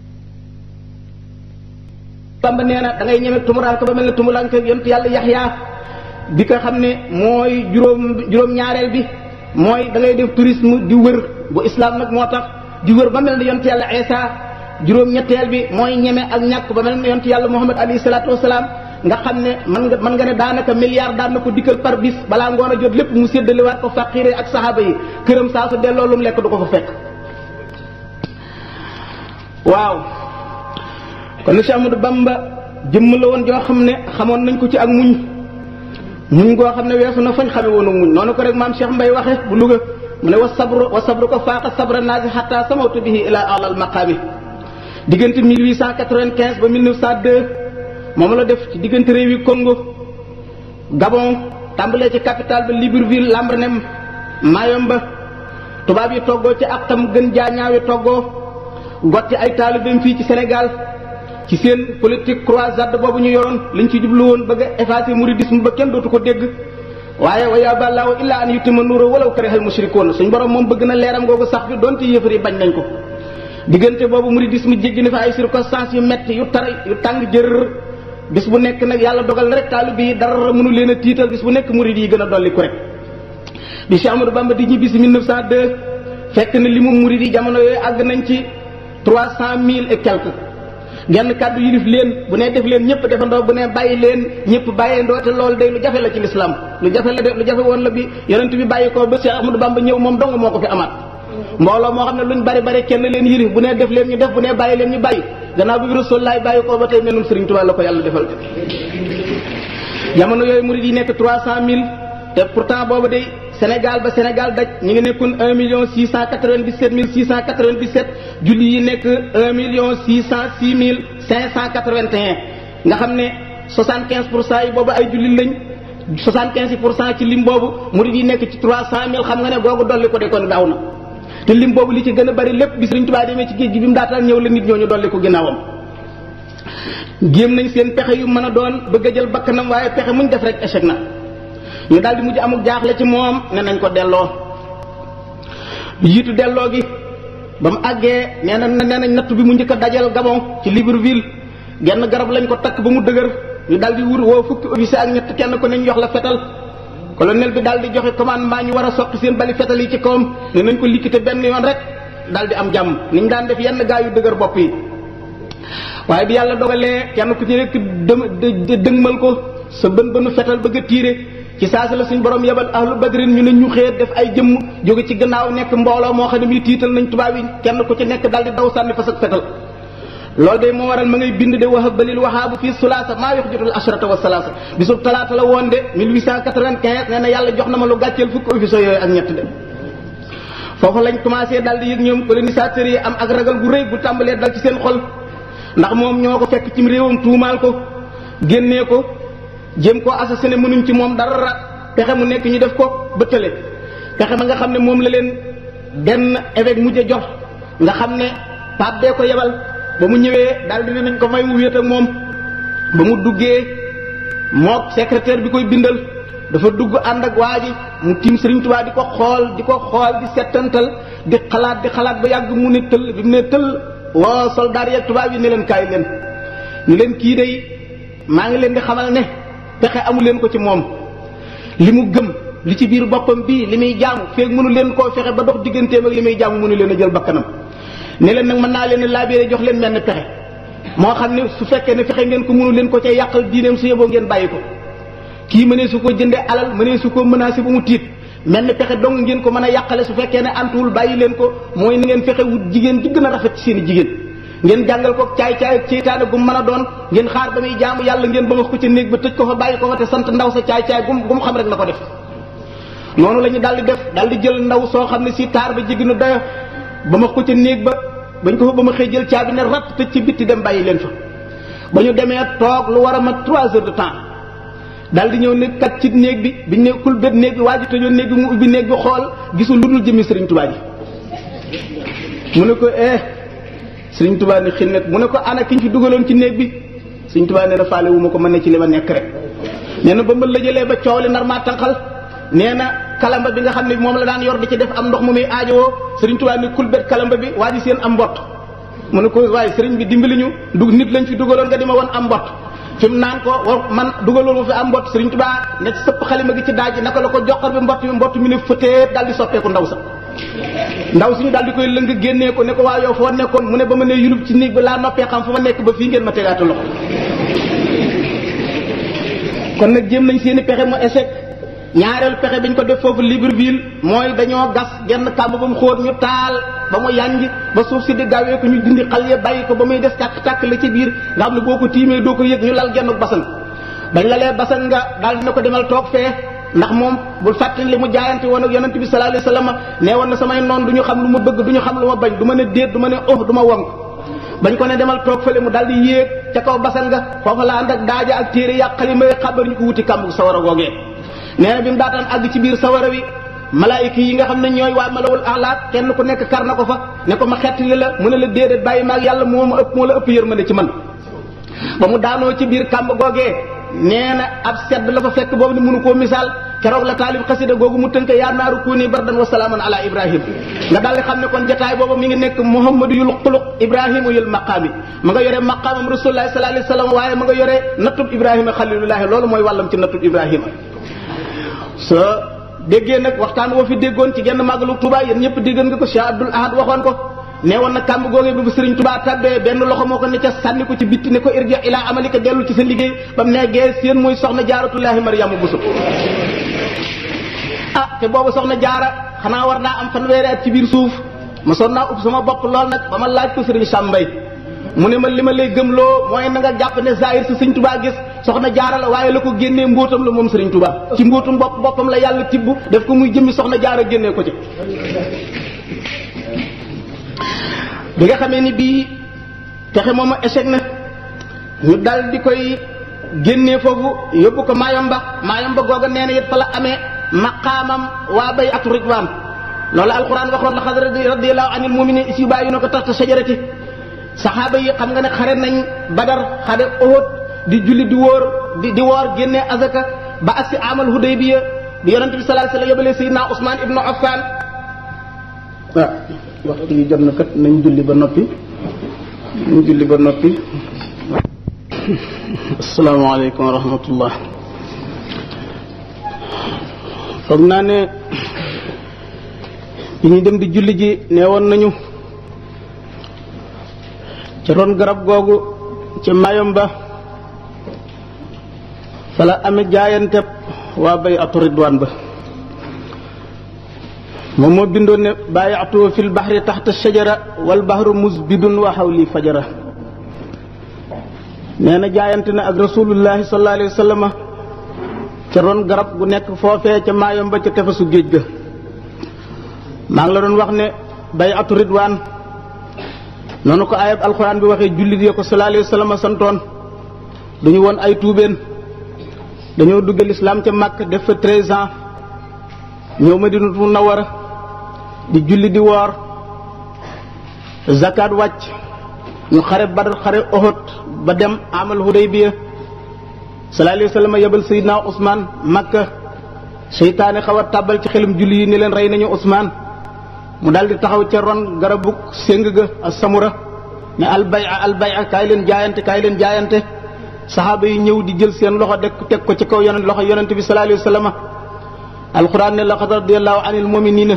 Bamba nee na da ngay ñeme tumuranke ba mel ne tumuranke yonent yàlla Yaxya bi nga xam ne mooy juróom-ñaareel bi mooy da ngay def tourisme di wër bu islam nag moo tax di wër ba mel ne yonent yàlla Isa. juróom-ñetteel bi mooy ñeme ak ñàkk ba mel ne yonent yàlla Muhammad alayhi salaatu wasalaam nga xam ne mën nga ne daanaka milliard daan na ko dikkal par bis balaa ngoon a jot lépp mu séddalewaat ko faqiire ak saxaaba yi këram saa su delloo lu mu lekk du ko fa fekk. waaw kon Cheikh Ahmadou Bamba jëmm la woon joo xam ne xamoon nañ ko ci ak muñ goo xam ne weesu na fañ xame woonu muñ noonu ko rek maam Cheikh Mbaye waxe bu Louga mu ne wa sabru ko faaqa sabra naasi xatta samawtu bihi ila alal maqaami. diggante 1895 ba 1902 moom la def ci diggante réewi Congo Gabon tàmbalee ci capitale ba Libreville Lambaréné Mayomba tubaab yi toggoo ci ak tam gën jaa ñaawi toggoo gotti ay taalibeem fii ci Sénégal ci seen politique croisade boobu ñu yoroon liñ ci jublu woon bëgg a effacer mouridisme ba kenn dootu ko dégg. waaye wa yaa ballaahu illaa an yutimma nuura walaw karihal mushrikuun suñ borom moom bëgg na leeram googu sax bi donte yëfar yi bañ nañ ko. diggante boobu mouridisme jéggi na fa ay circonstances yu metti yu tàng jër bis bu nekk nag yàlla dogal rek taalibe yi dara mënu leen a tiital bis bu nekk murid yi gën a dolli ko rek. bi Cheikh Ahmadou Bamba di ñibbi si 1902 fekk na li mu murid yi jamono yooyu àgg nañ ci 300,000 et quelques genn kàddu yilif leen bu ne def leen ñëpp defandoo bu ne bàyyi leen ñëpp bàyyeendoo te loolu day lu jafe la ci lislaam lu jafe la de lu jafe woon la bi yonent bi bàyyi ko ba Cheikh Ahmadou Bamba ñëw moom dong moo ko fi amaat. mbooloo moo xam ne luñ bari bari kenn leen yilif bu ne def leen ñu def bu ne bàyyi leen ñu bàyyi gannaaw bi Rasulullaay bàyyi ko ba tey melum Sëriñ Tuubaa la ko yàlla defal. jamono yooyu murid yi nekk 300,000 te pourtant boobu day Sénégal ba Sénégal daj ñu ngi nekkoon 1,697,697 julli yi nekk 1,606,581 nga xam ne 75% yi boobu ay julli lañ 75% ci lim boobu murid yi nekk ci 300,000 xam nga ne googu dolli ko de kon daaw na. te lim boobu li ci gën a bari lépp bi Sëriñ Tuubaa demee ci géej gi bi mu daataan ñëw la nit ñooñu dolli ko ginnaawam. géem nañ seen pexe yu mën a doon bëgg a jël bakkanam waaye pexe muñ def rek échec na ñu daal di mujj amuk jaaxle ci moom ne nañ ko delloo. jiitu delloo gi ba mu àggee nee nañ natt bi mu njëkk a dajal Gabon ci Libreville genn garab lañ ko takk ba mu dëgër ñu daal di woo fukki officier ak ñett kenn ko nañ jox la fetal. colonel bi daal di joxe commandement ñu war a soqi seen bali fetal yi ci kawam ne nañ ko liquité benn yoon rek daal di am jàmm niñ daan def yenn gaa yu dëgër bopp yi. waaye bi yàlla dogalee kenn ku ci nekk dëgmal ko sa bënu fetal bëgg a tiire ci saasi la suñ borom yebal ahlu badrin ñu ne ñu xëy def ay jëmm jóge ci gannaaw nekk mbooloo moo xam ne mii tiital nañ tubaab yi kenn ku ci nekk daal di daw sànni fas ak fetal. loolu de moo waral ma ngay bind de wahab balil wahaabu fii sulaasa maa yox jotul ashrata wa salaasa bisub talaata la woon de 1895 nee na yàlla jox na ma lu gàcceel fukki officier yooyu ak ñett de. foofu lañ commencé daal di yëg ñoom colonisateurs yi am ak ragal gu rëy bu tàmbalee dal ci seen xol ndax moom ñoo ko fekk ci réewam tuumaal ko génnee ko jéem koo assassiné mënuñ ci moom dara pexe mu nekk ñu def ko ba tële pexe ma nga xam ne moom la leen benn évêque mujj jox nga xam ne pape bee ko yebal. ba mu ñëwee daal di nañ ko may mu wéet ak moom ba mu duggee mook secrétaire bi koy bindal dafa dugg ànd ak waa ji mu tiim Sëriñ Tuubaa di ko xool di settantal di xalaat ba yàgg mu ne tëll bi mu ne tëll woo soldaar yeeg tubaab yi ne leen kaay leen ñu leen kii day maa ngi leen di xamal ne pexe amu leen ko ci moom li mu gëm li ci biir boppam bii li muy jaamu feeg mënu leen koo fexe ba dox digganteem ak li muy jaamu mënu leen a jël bakkanam ne leen nag mën naa leen laabiré jox leen menn pexe moo xam ne su fekkee ne fexe ngeen ko mënu leen ko ca yàqal diineem su yeboo ngeen bàyyi ko kii mënee su ko jëndee alal mënee su ko menacé ba mu tiit mel ni pexe dong ngeen ko mën a yàqale su fekkee ne antuwul bàyyi leen ko mooy ni ngeen fexe wut jigéen ji gën a rafet ci seen i jigéen ngeen jàngal ko caay-caay ak ceytaane gu mu mën a doon ngeen xaar ba muy jaamu yàlla ngeen ba nga ko ca néeg ba tëj ko fa bàyyi ko fa te sant ndaw sa caay-caay gu mu xam rek na ko def noonu la ñu daal di def daal di jël ndaw soo xam ne si taar ba jéggi nu doyo ba ma ko ca néeg ba bañ ko fa ba ma xëy jël caabi ne rat tëj ci bitti dem bàyyi leen fa ba ñu demee toog lu war a mat 3 heures de temps daal di ñëw ne kat ci néeg bi biñ ne kul bét néeg bi waa ji tëjoon néeg bi mu ubbi néeg bi xool gisul lu dul jëmmi Sëriñ Tuubaa ji mu ne ko Sëriñ Tuubaa ne xinnet mu ne ko ana ki ñu fi dugaloon ci néeg bi Sëriñ Tuubaa ne faale wu ma ko mën ne ci li ma nekk rek nee na ba ma lëjëlee ba coow li nar maa tànqal nee na kalamba bi nga xam ne moom la daan yor di ci def am ndox mu muy aajowoo Sëriñ Tuubaa ne kul bét kalamba bi waa ji seen am mbott mu ne ko waaye sëriñ bi dimbali ñu nit lañ fi dugaloon nga di ma woon am mbott fi mu naan ko man dugaloon ma fi am mbott Sëriñ Tuubaa ne sëpp xalima gi ci daaj ji naka la ko joxar bi mbott mi ne fëtee daal di soppeeku ndaw sa ndaw suñu daal di koy lëng génnee ko ne ko waaw yow foo nekkoon mu ne ba ma ne yulub ci néeg bi laa noppee xam fa ma nekk ba fii ngeen ma tegaatu loxo kon nag jéem nañ seeni pexe mu échec ñaareelu pexe biñ ko def foofu Libreville mooy dañoo gas genn kàmb ba mu xóot ñu taal ba mu yanj ba suuf si di gawee ko ñu dindi xal ya bàyyi ko ba muy des tàkk-tàkk la ci biir nga xam ne boo ko tiimee doo ko yëg ñu lal genn basan bañ la lee basan nga daal dina ko demal toog fee ndax moom bul fàttali li mu jaayante woon ak yonent bi sallallahu alayhi wasallam nee woon na samay noon du ñu xam lu ma bëgg du ñu xam lu ma bañ du ma ne déet du ma ne du ma wonk bañ ko ne demal toog fële mu daal di yéeg ca kaw basan nga foofa la ànd ak daaja ak téere ya xalima xabar ñu ko wuti kàmb sawara googee nee na bi mu daataan àgg ci biir sawara wi malaayika yi nga xam ne ñooy waa malawul axlaat kenn ku nekk kar na ko fa ne ko ma xettali la mu ne la déedéet bàyyi maag yàlla moo la ëpp yërmande ci man ba mu daanoo ci biir kàmb googee nee na ab sedd la fa fekk boobu ni mënu koo misaal keroog la taalib xasida googu mu tënk yaa naaru kuuni bardan wa salaaman ala ibrahim nga daal di xam ne kon jataay boobu mi ngi nekk muhammadu yul xuluq ibrahima yul maqaami ma nga yore maqaamam rasulullahi sallallahu alayhi wasallam waaye ma nga yore nattub ibrahima xalilullahi loolu mooy wàllam ci nattub ibrahima soo déggee nag waxtaan woo fi déggoon ci genn màggalu Touba yéen ñëpp déggoon nga ko Cheikh Abdoul Ahad waxoon ko nee woon na kàmb googee bi bu Sëriñ Touba tabbee benn loxo moo ko ne ca sànni ko ci bitti ne ko irji ila amalika dellu ci sa liggéey ba mu neggee seen mooy soxna jaaratullahi Maryaama Buso te boobu soxna jaara xanaa war naa am fanweeri at ci biir suuf ma sonn naa upp sama bopp lool nag ba ma laaj ko Sëriñ Sam Mbay mu ne ma li ma lay gëmloo mooy na nga jàpp ne zahir si Sëriñ Touba gis soxna jaara la waaye la ko génnee mbóotam la moom Sëriñ Touba ci mbóotum boppam la yàlla tibb def ko muy jëmmi soxna jaara génnee ko ci bi nga xamee ni bii pexe moomu échec na ñu dal di koy génnee foofu yóbbu ko Mayomba googa nee na it fa la amee maqaamam waa bay'atu ridwaan loolu alquran waxoon la xad radiyallahu anil mu'minin is yubayyunaka tahta shajarati saxaaba yi xam nga ne xare nañ Badar xare Uhud di julli di wóor di woor génnee azaka ba ak si amal Hudaybiya di yonent bi sallallahu alayhi wasallam yóbbalee Sayyidina Usmaan ibnu Affaan waaw waxtu yi jot na kat nañ julli ba noppi asalaamaaleykum wa rahmatullah foog naa ne bi ñu dem di julli ji nee woon nañu ca ron garab googu ca Mayomba fa la amee jaayanteb waa bay'atu ridwaan ba moom moo bindoon ne baayatu fil bahri taxta shajara wal bahru musbidun wa hawli fajara nee na jaayante na ak rasulullahi sallallahu alayhi wa sallam ca ron garab gu nekk foofee ca Mayomba ca tefesu géej ga maa ngi la doon wax ne bay'atu ridwaan noonu ko ayab alxuraan bi waxee jullit ya ko sallallahu alayhi wa sallam santoon duñu woon ay tuubeen dañoo dugg lislaam ca Makka def fa 13 ans ñëw Madinatu Munawwara di julli di woor zakat wàcc ñu xare Badar xare Uhud ba dem amal Hudaybiya sallallahu alayhi wa sallam yebal Seydina Ousmane Makka seytaane xaw a tàbbal ci xelum julli yi ni leen rey nañu Ousmane mu daal di taxaw ca ron garabu séng ga as-samura ne albay'a kaay leen jaayante saxaaba yi ñëw di jël seen loxo teg ko ci kaw loxo yonent bi sallallahu alayhi wa sallam alquran ne laqad radiyallahu anil mu'minina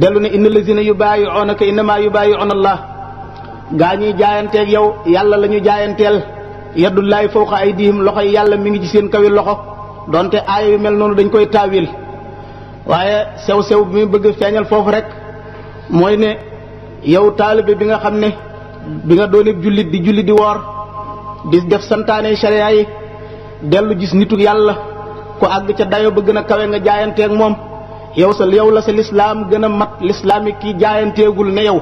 dellu ne innal lazina yubaayi'unaka innama yubaayi'una Allah gaa ñuy jaayanteeg yow yàlla la ñu jaayanteel yadullahi fawqa aydihim loxo yi yàlla mi ngi ci seen kawi loxo donte aaya yu mel noonu dañ koy taawil waaye sew bi muy bëgg feeñal foofu rek mooy ne yow taalibe bi nga xam ne bi nga doone jullit di woor di def santaane sharia yi dellu gis nitu yàlla ko àgg ca dayo ba gën a kawe nga jaayanteeg moom yow la sa lislaam gën a mat lislaam yi kii jaayanteegul ne yow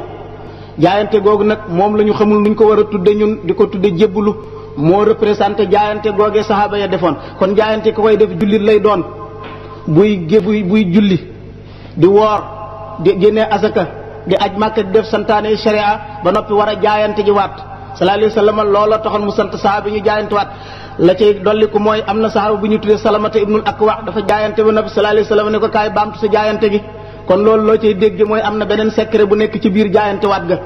jaayante googu nag moom la ñu xamul nuñ ko war a tudde ñun di ko tudde jébbulu moo représenté jaayante googee saxaaba ya defoon kon jaayante ko koy def jullit lay doon buy julli di woor di génnee asaka di aj Makka di def santaane sharia ba noppi war a jaayante ji waat sallallahu alayhi wa sallam loola taxoon mu sant saxaaba yi ñu jaayante waat la cay dolli ko mooy am na saxaaba bu ñu tuddee Salamata ibnul Akwa dafa jaayante ba noppi sallallahu alayhi wa sallam ne ko kaay baamtu sa jaayante gi kon loolu loo cay dégg mooy am na beneen secret bu nekk ci biir jaayante waat ga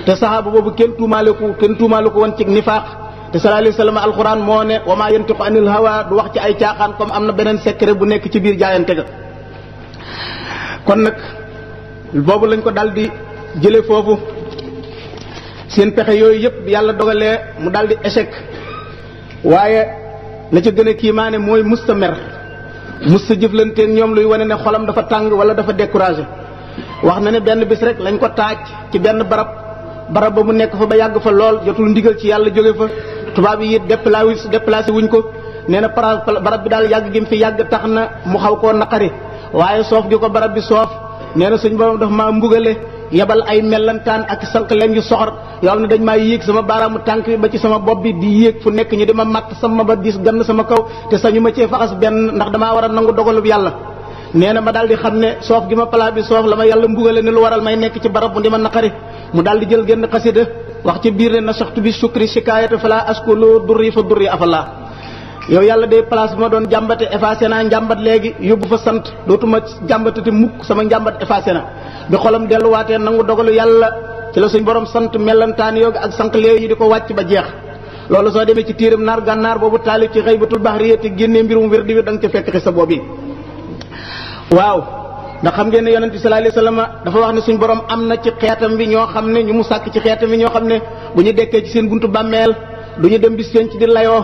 te saxaaba boobu kenn tuumaale ko woon ci nifaaq te sallallahu alayhi wa sallam alquran moo ne wa maa yantiqu anil hawa du wax ci ay caaxaan comme am na beneen secret bu nekk ci biir jaayante ga kon nag boobu lañ ko daal di jële foofu seen pexe yooyu yëpp yàlla dogalee mu daal di échec waaye la ca gën a kiimaane mooy musta mer musta jëflanteeg ñoom luy wane ne xolam dafa tàng wala dafa découragé wax na ne benn bis rek lañ ko taaj ci benn barab ba mu nekk fa ba yàgg fa lool jotul ndigal ci yàlla jóge fa tubaab yi it déplacé wuñ ko nee na barab bi daal yàgg gi mu fi yàgg tax na mu xaw koo naqari waaye soof gi ko barab bi soof nee na suñ borom dafa maa mbugale yebal ay mellantaan ak sànq leen yu soxor yoo xam ne dañ maa yéeg sama baaraamu tànk bi ba ci sama bopp bi di yéeg fu nekk ñi di ma matt sama ba diis gann sama kaw te sañu ma cee faxas benn ndax damaa war a nangu dogalub yàlla nee na ma daal di xam ne soof gi ma pala bi soof la ma yàlla mbugale ne lu waral may nekk ci barab bu di ma naqari mu daal di jël genn xasida wax ci biir ne na saxtu bi sukri shikaayata fala askulu durri fa durri afala yow yàlla de place bi ma doon jàmbate effacé naa njàmbat léegi yóbbu fa sant dootuma jàmbatati mukk sama njàmbat effacé na bi xolam delluwaatee nangu dogalu yàlla ci la suñ borom sant mellantaan yoogi ak sànq léegi yi di ko wàcc ba jeex loolu soo demee ci téeram naar gànnaar boobu taalif ci xaybatul bahriya te génnee mbirum wér di wér da nga ca fekk xisa boobu waaw ndax xam ngeen ne yonent bi sallallahu alayhi wasallam dafa wax ne suñ borom am na ci xeetam bi ñoo xam ne ñu mu sàkk ci xeetam bi ñoo xam ne bu ñu dekkee ci seen buntu bàmmeel du ñu dem bis seen ci di layoo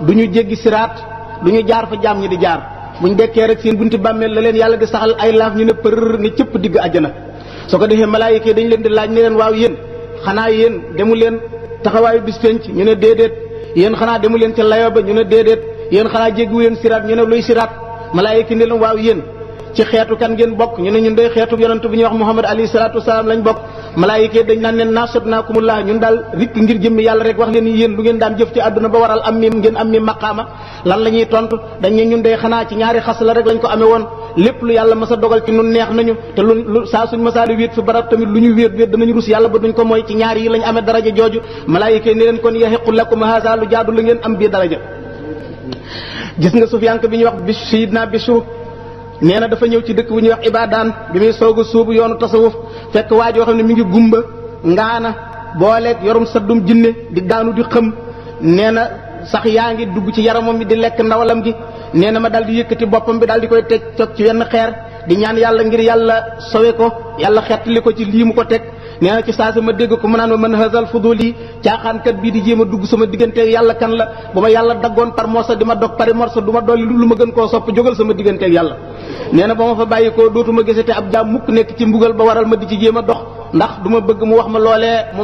du ñu jéggi siraat du ñu jaar fa jaam ñi di jaar bu ñu dekkee rek seen buntu bàmmeel la leen yàlla di saxal ay laaf ñu ne për ni cëpp digg àjjana soo ko defee malaayika dañ leen di laaj ne leen waaw yéen xanaa yéen demu leen taxawaayu bis penc ñu ne déedéet yéen xanaa demu leen ca layoo ba ñu ne déedéet yéen xanaa jéggiwu leen siraat ñu ne luy siraat malaayika ne leen waaw yéen ci xeetu kan ngeen bokk ñu ne ñun day xeetu yonent bi ñuy wax Muhammad alayhi salaatu wasalaam lañ bokk malaayika dañ naan leen naasatnaakumullah ñun daal rikk ngir jëmmi yàlla rek wax leen ni yéen lu ngeen daan jëf ci àdduna ba waral am mi ngeen am mi maqaama lan la ñuy tontu dañ ne ñun day xanaa ci ñaari xas la rek lañ ko amee woon lépp lu yàlla mas a dogal ci nun neex nañu te lu saa suñ masaali wéet fi barab tamit lu ñu wéet danañu rus yàlla ba duñ ko mooy ci ñaari yi lañ amee daraja jooju malaayika ne leen kon yahiqu lakum haza lu jaadu la ngeen am bii daraja gis nga Sufyaan bi ñuy wax bi sayidna Bishr nee na dafa ñëw ci dëkk bu ñuy wax Ibadaan bi muy soog a suubu yoonu tasawuf fekk waa joo xam ne mi ngi gumba ngaana booleeg yorum saddum jinne di daanu di xëm nee na sax yaa ngi dugg ci yaramam mi di lekk ndawalam gi nee na ma daal di yëkkati boppam bi daal di koy teg toog ci wenn xeer di ñaan yàlla ngir yàlla sowe ko yàlla xettali ko ci lii mu ko teg nee na ci saa si ma dégg ko mu naan ma man hazal fuduli caaxaankat bii di jéem a dugg sama digganteeg yàlla kan la bu ma yàlla daggoon par morsa di ma dog pari morsa du ma dolli lu ma gën koo sopp jógal sama digganteeg yàlla nee na ba ma fa bàyyi ko dootuma gisate ab jaam mukk nekk ci mbugal ba waral ma di ci jéem a dox ndax du ma bëgg mu wax ma loolee mu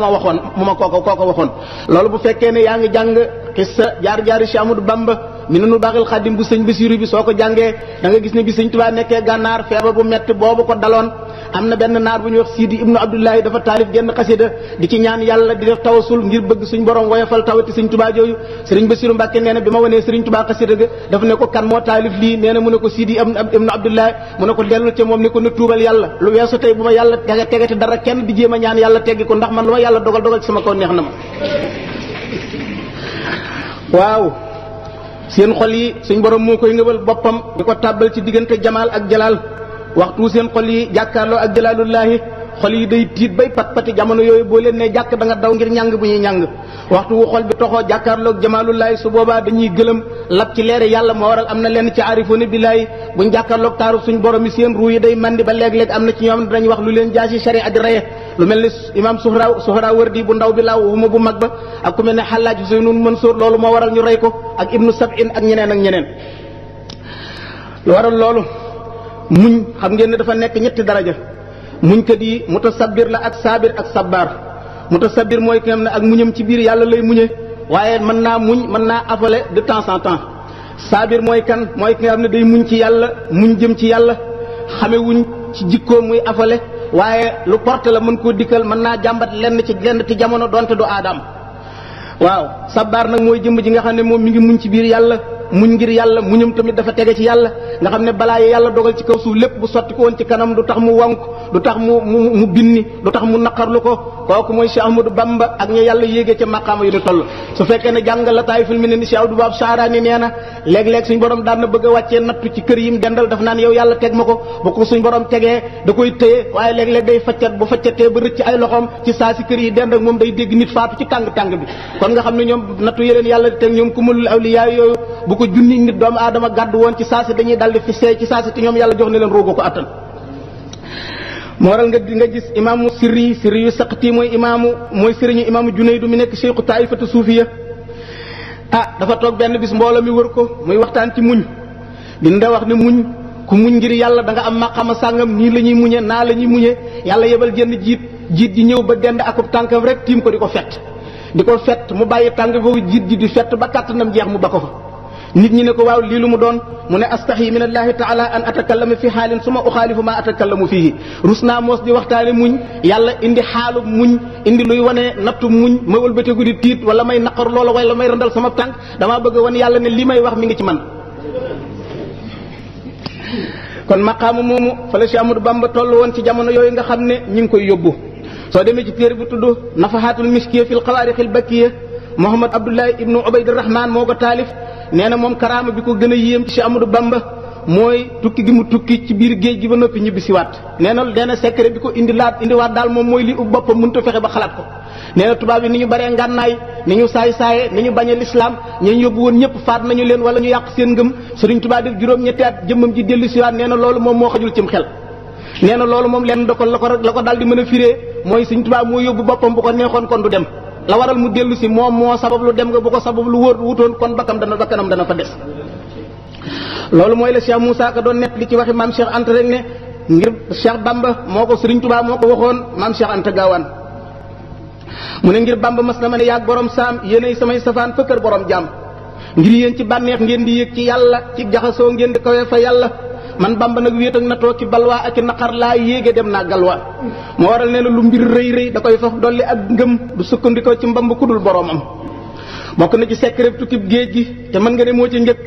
ma kooko waxoon loolu bu fekkee ne yaa ngi jàng xissa jaar-jaari Cheikh Amadou Bamba mi nanu baaxil xadim bu sëñ Basiru bi soo ko jàngee da nga gis ne bi sëñ Tuubaa nekkee gànnaar feebar bu metti boobu ko daloon am na benn naar bu ñuy wax Sidi ibnu Abdullahi dafa taalif genn xasida di ci ñaan yàlla di def tawasul ngir bëgg suñ borom woyofal tawati sëñ Tuubaa jooju sëriñ Basiru Mbàkke nee na bi ma wanee sëriñ Tuubaa xasida ga dafa ne ko kan moo taalif lii nee na mu ne ko Sidi ibnu Abdullahi mu ne ko dellu ca moom ne ko na tuubal yàlla lu weesu tey bu ma yàlla tegati dara kenn di jéem a ñaan yàlla teggi ko ndax man lu ma yàlla dogal ci sama kaw neex na ma waaw seen xol yi suñ borom moo koy ngëbal boppam di ko tàbbal ci diggante jamaal ak jalaal waxtu seen xol yi jàkkaarloo ak jalaalullaahi xol yi day tiit bay pat-pati jamono yooyu boo leen ne jàkk da nga daw ngir ñàng bu ñuy ñàng waxtu wu xol bi toxoo jàkkaarloo ak jamaalullaahi su boobaa dañuy gëlëm lab ci leere yàlla moo waral am na lenn ci aarifoona billaahi buñ jàkkaarloog taaru suñ borom yi seen ruu yi day mandi ba léeg-léeg am na ci ñoom dinañ wax lu leen jaasi sharia di reye lu mel ni imam Suhra Wardi bu ndaw bi laaw waxuma bu mag ba ak ku mel ne Xallaaj Huseynun Mansour loolu moo waral ñu rey ko ak ibnu Sab'in ak ñeneen lu waral loolu muñ xam ngeen ne dafa nekk ñetti daraja muñ kat yi mutasabbir la ak saabir ak sabbaar mutasabbir mooy ki nga xam ne ak muñam ci biir yàlla lay muñe waaye mën naa muñ mën naa afale de temps en temps saabir mooy kan mooy ki nga xam ne day muñ ci yàlla muñ jëm ci yàlla xame wuñ ci jikkoo muy afale waaye lu porte la mën koo dikkal mën naa jàmbat lenn ci jamono donte du aadam waaw sabbaar nag mooy jëmm ji nga xam ne moom mi ngi muñ ci biir yàlla muñ ngir yàlla muñam tamit dafa tege ci yàlla nga xam ne balaa yàlla dogal ci kaw suuf lépp bu sotti ko woon ci kanam du tax mu wonk du tax mu binni du tax mu naqarlu ko kooku mooy Cheikh Ahmadou Bamba ak ña yàlla yéegee ca maqaama yu ni toll su fekkee ne jàngal la taay filmi ne ni Cheikh Abdou Wahab Sharani nee na léeg-léeg suñ borom daan na bëgg a wàccee nattu ci kër yim dendal daf naan yow yàlla teg ma ko bu ko suñ borom tegee da koy téye waaye léeg-léeg day faccat bu faccatee ba rëcc ay loxoom ci saa si kër yi dend ak moom day dégg nit faatu ci tàng-tàng bi kon nga xam ne ñoom nattu yeneen yàlla di teg ñoom kumalul awliya yooyu bu ko junni nit doomu aadama gàddu woon ci saa si dañuy daldi fi seey ci saa si te ñoom yàlla jox ne leen roogu ko attan moo waral nga gis imaamu sirri yu saqti mooy sëriñu imaamu Junaydu mi nekk cheikhu taifatu suufiya dafa toog benn bis mbooloo mi wër ko muy waxtaan ci muñ dinda wax ne muñ ku muñ ngir yàlla da nga am maqama sàngam nii la ñuy muñe naa la ñuy muñe yàlla yebal jënd jiit ji ñëw ba dend akub tànkam rek tiim ko di ko fett mu bàyyi tànk boobu jiit ji di fett ba kàttanam jeex mu ba ko fa nit ñi ne ko waaw lii lu mu doon mu ne astaxyi min allahi taala an atakallama fi xaalin suma uxaalifu ma atakallamu fihi rus naa moos di waxtaane muñ yàlla indi xaalu muñ indi luy wane nattu muñ ma wëlbateeku di tiit wala may naqar loola wala may randal sama tànk damaa bëgg wan yàlla ne li may wax mi ngi ci man kon maqaama moomu fa la Cheikh Ahmadou Bamba toll woon ci jamono yooyu nga xam ne ñi ngi koy yóbbu soo demee ci téere bu tudd nafahatul miskiya fil xawaarixil bakkiya Muhammad Abdullahi ibnu Ubaydirahman moo ko taalif nee na moom karaama bi ko gën a yéem ci Cheikh Ahmadou Bamba mooy tukki gi mu tukki ci biir géej gi ba noppi ñibbi siwaat nee na secret bi ko indiwaat daal moom mooy li ub boppam mënut a fexe ba xalaat ko nee na tubaab yi ni ñu baree ngànnaay ni ñu saay-saaye ni ñu bañee lislaam ñu yóbbu woon ñëpp faat nañu leen wala ñu yàq seen ngëm Sëriñ Tuubaa def juróom-ñetti at jëmmam ji dellu siwaat nee na loolu moom moo xajul cim xel nee na loolu moom leen la ko daal di mën a firee mooy Sëriñ Tuubaa moo yóbbu boppam bu ko neexoon kon du dem la waral mu dellu si moom moo sabab lu dem nga bu ko sabab lu wutoon kon bakkanam dana fa des loolu mooy la Cheikh Moussa Ka doon nett li ci waxi maam Cheikh Anta rek ne ngir Cheikh Bamba moo ko Sëriñ Tuubaa moo ko waxoon maam Cheikh Anta Gaawaan mu ne ngir Bamba mas na ma ne yaag borom saam yéenay samay safaan fa kër borom jaam ngir yéen ci bànneex ngeen di yëg ci yàlla ci jaxasoo ngeen di kawee fa yàlla man Bamba nag wéet ak na toog ci balwaa ak naqar laa yéege dem naa galwaa moo waral nee na lu mbir rëy da koy faf dolli ak ngëm du sukkandikoo ci mbamb ku dul boroomam bokk na ci secret tukkib géej gi te mën nga ne moo ci njëkk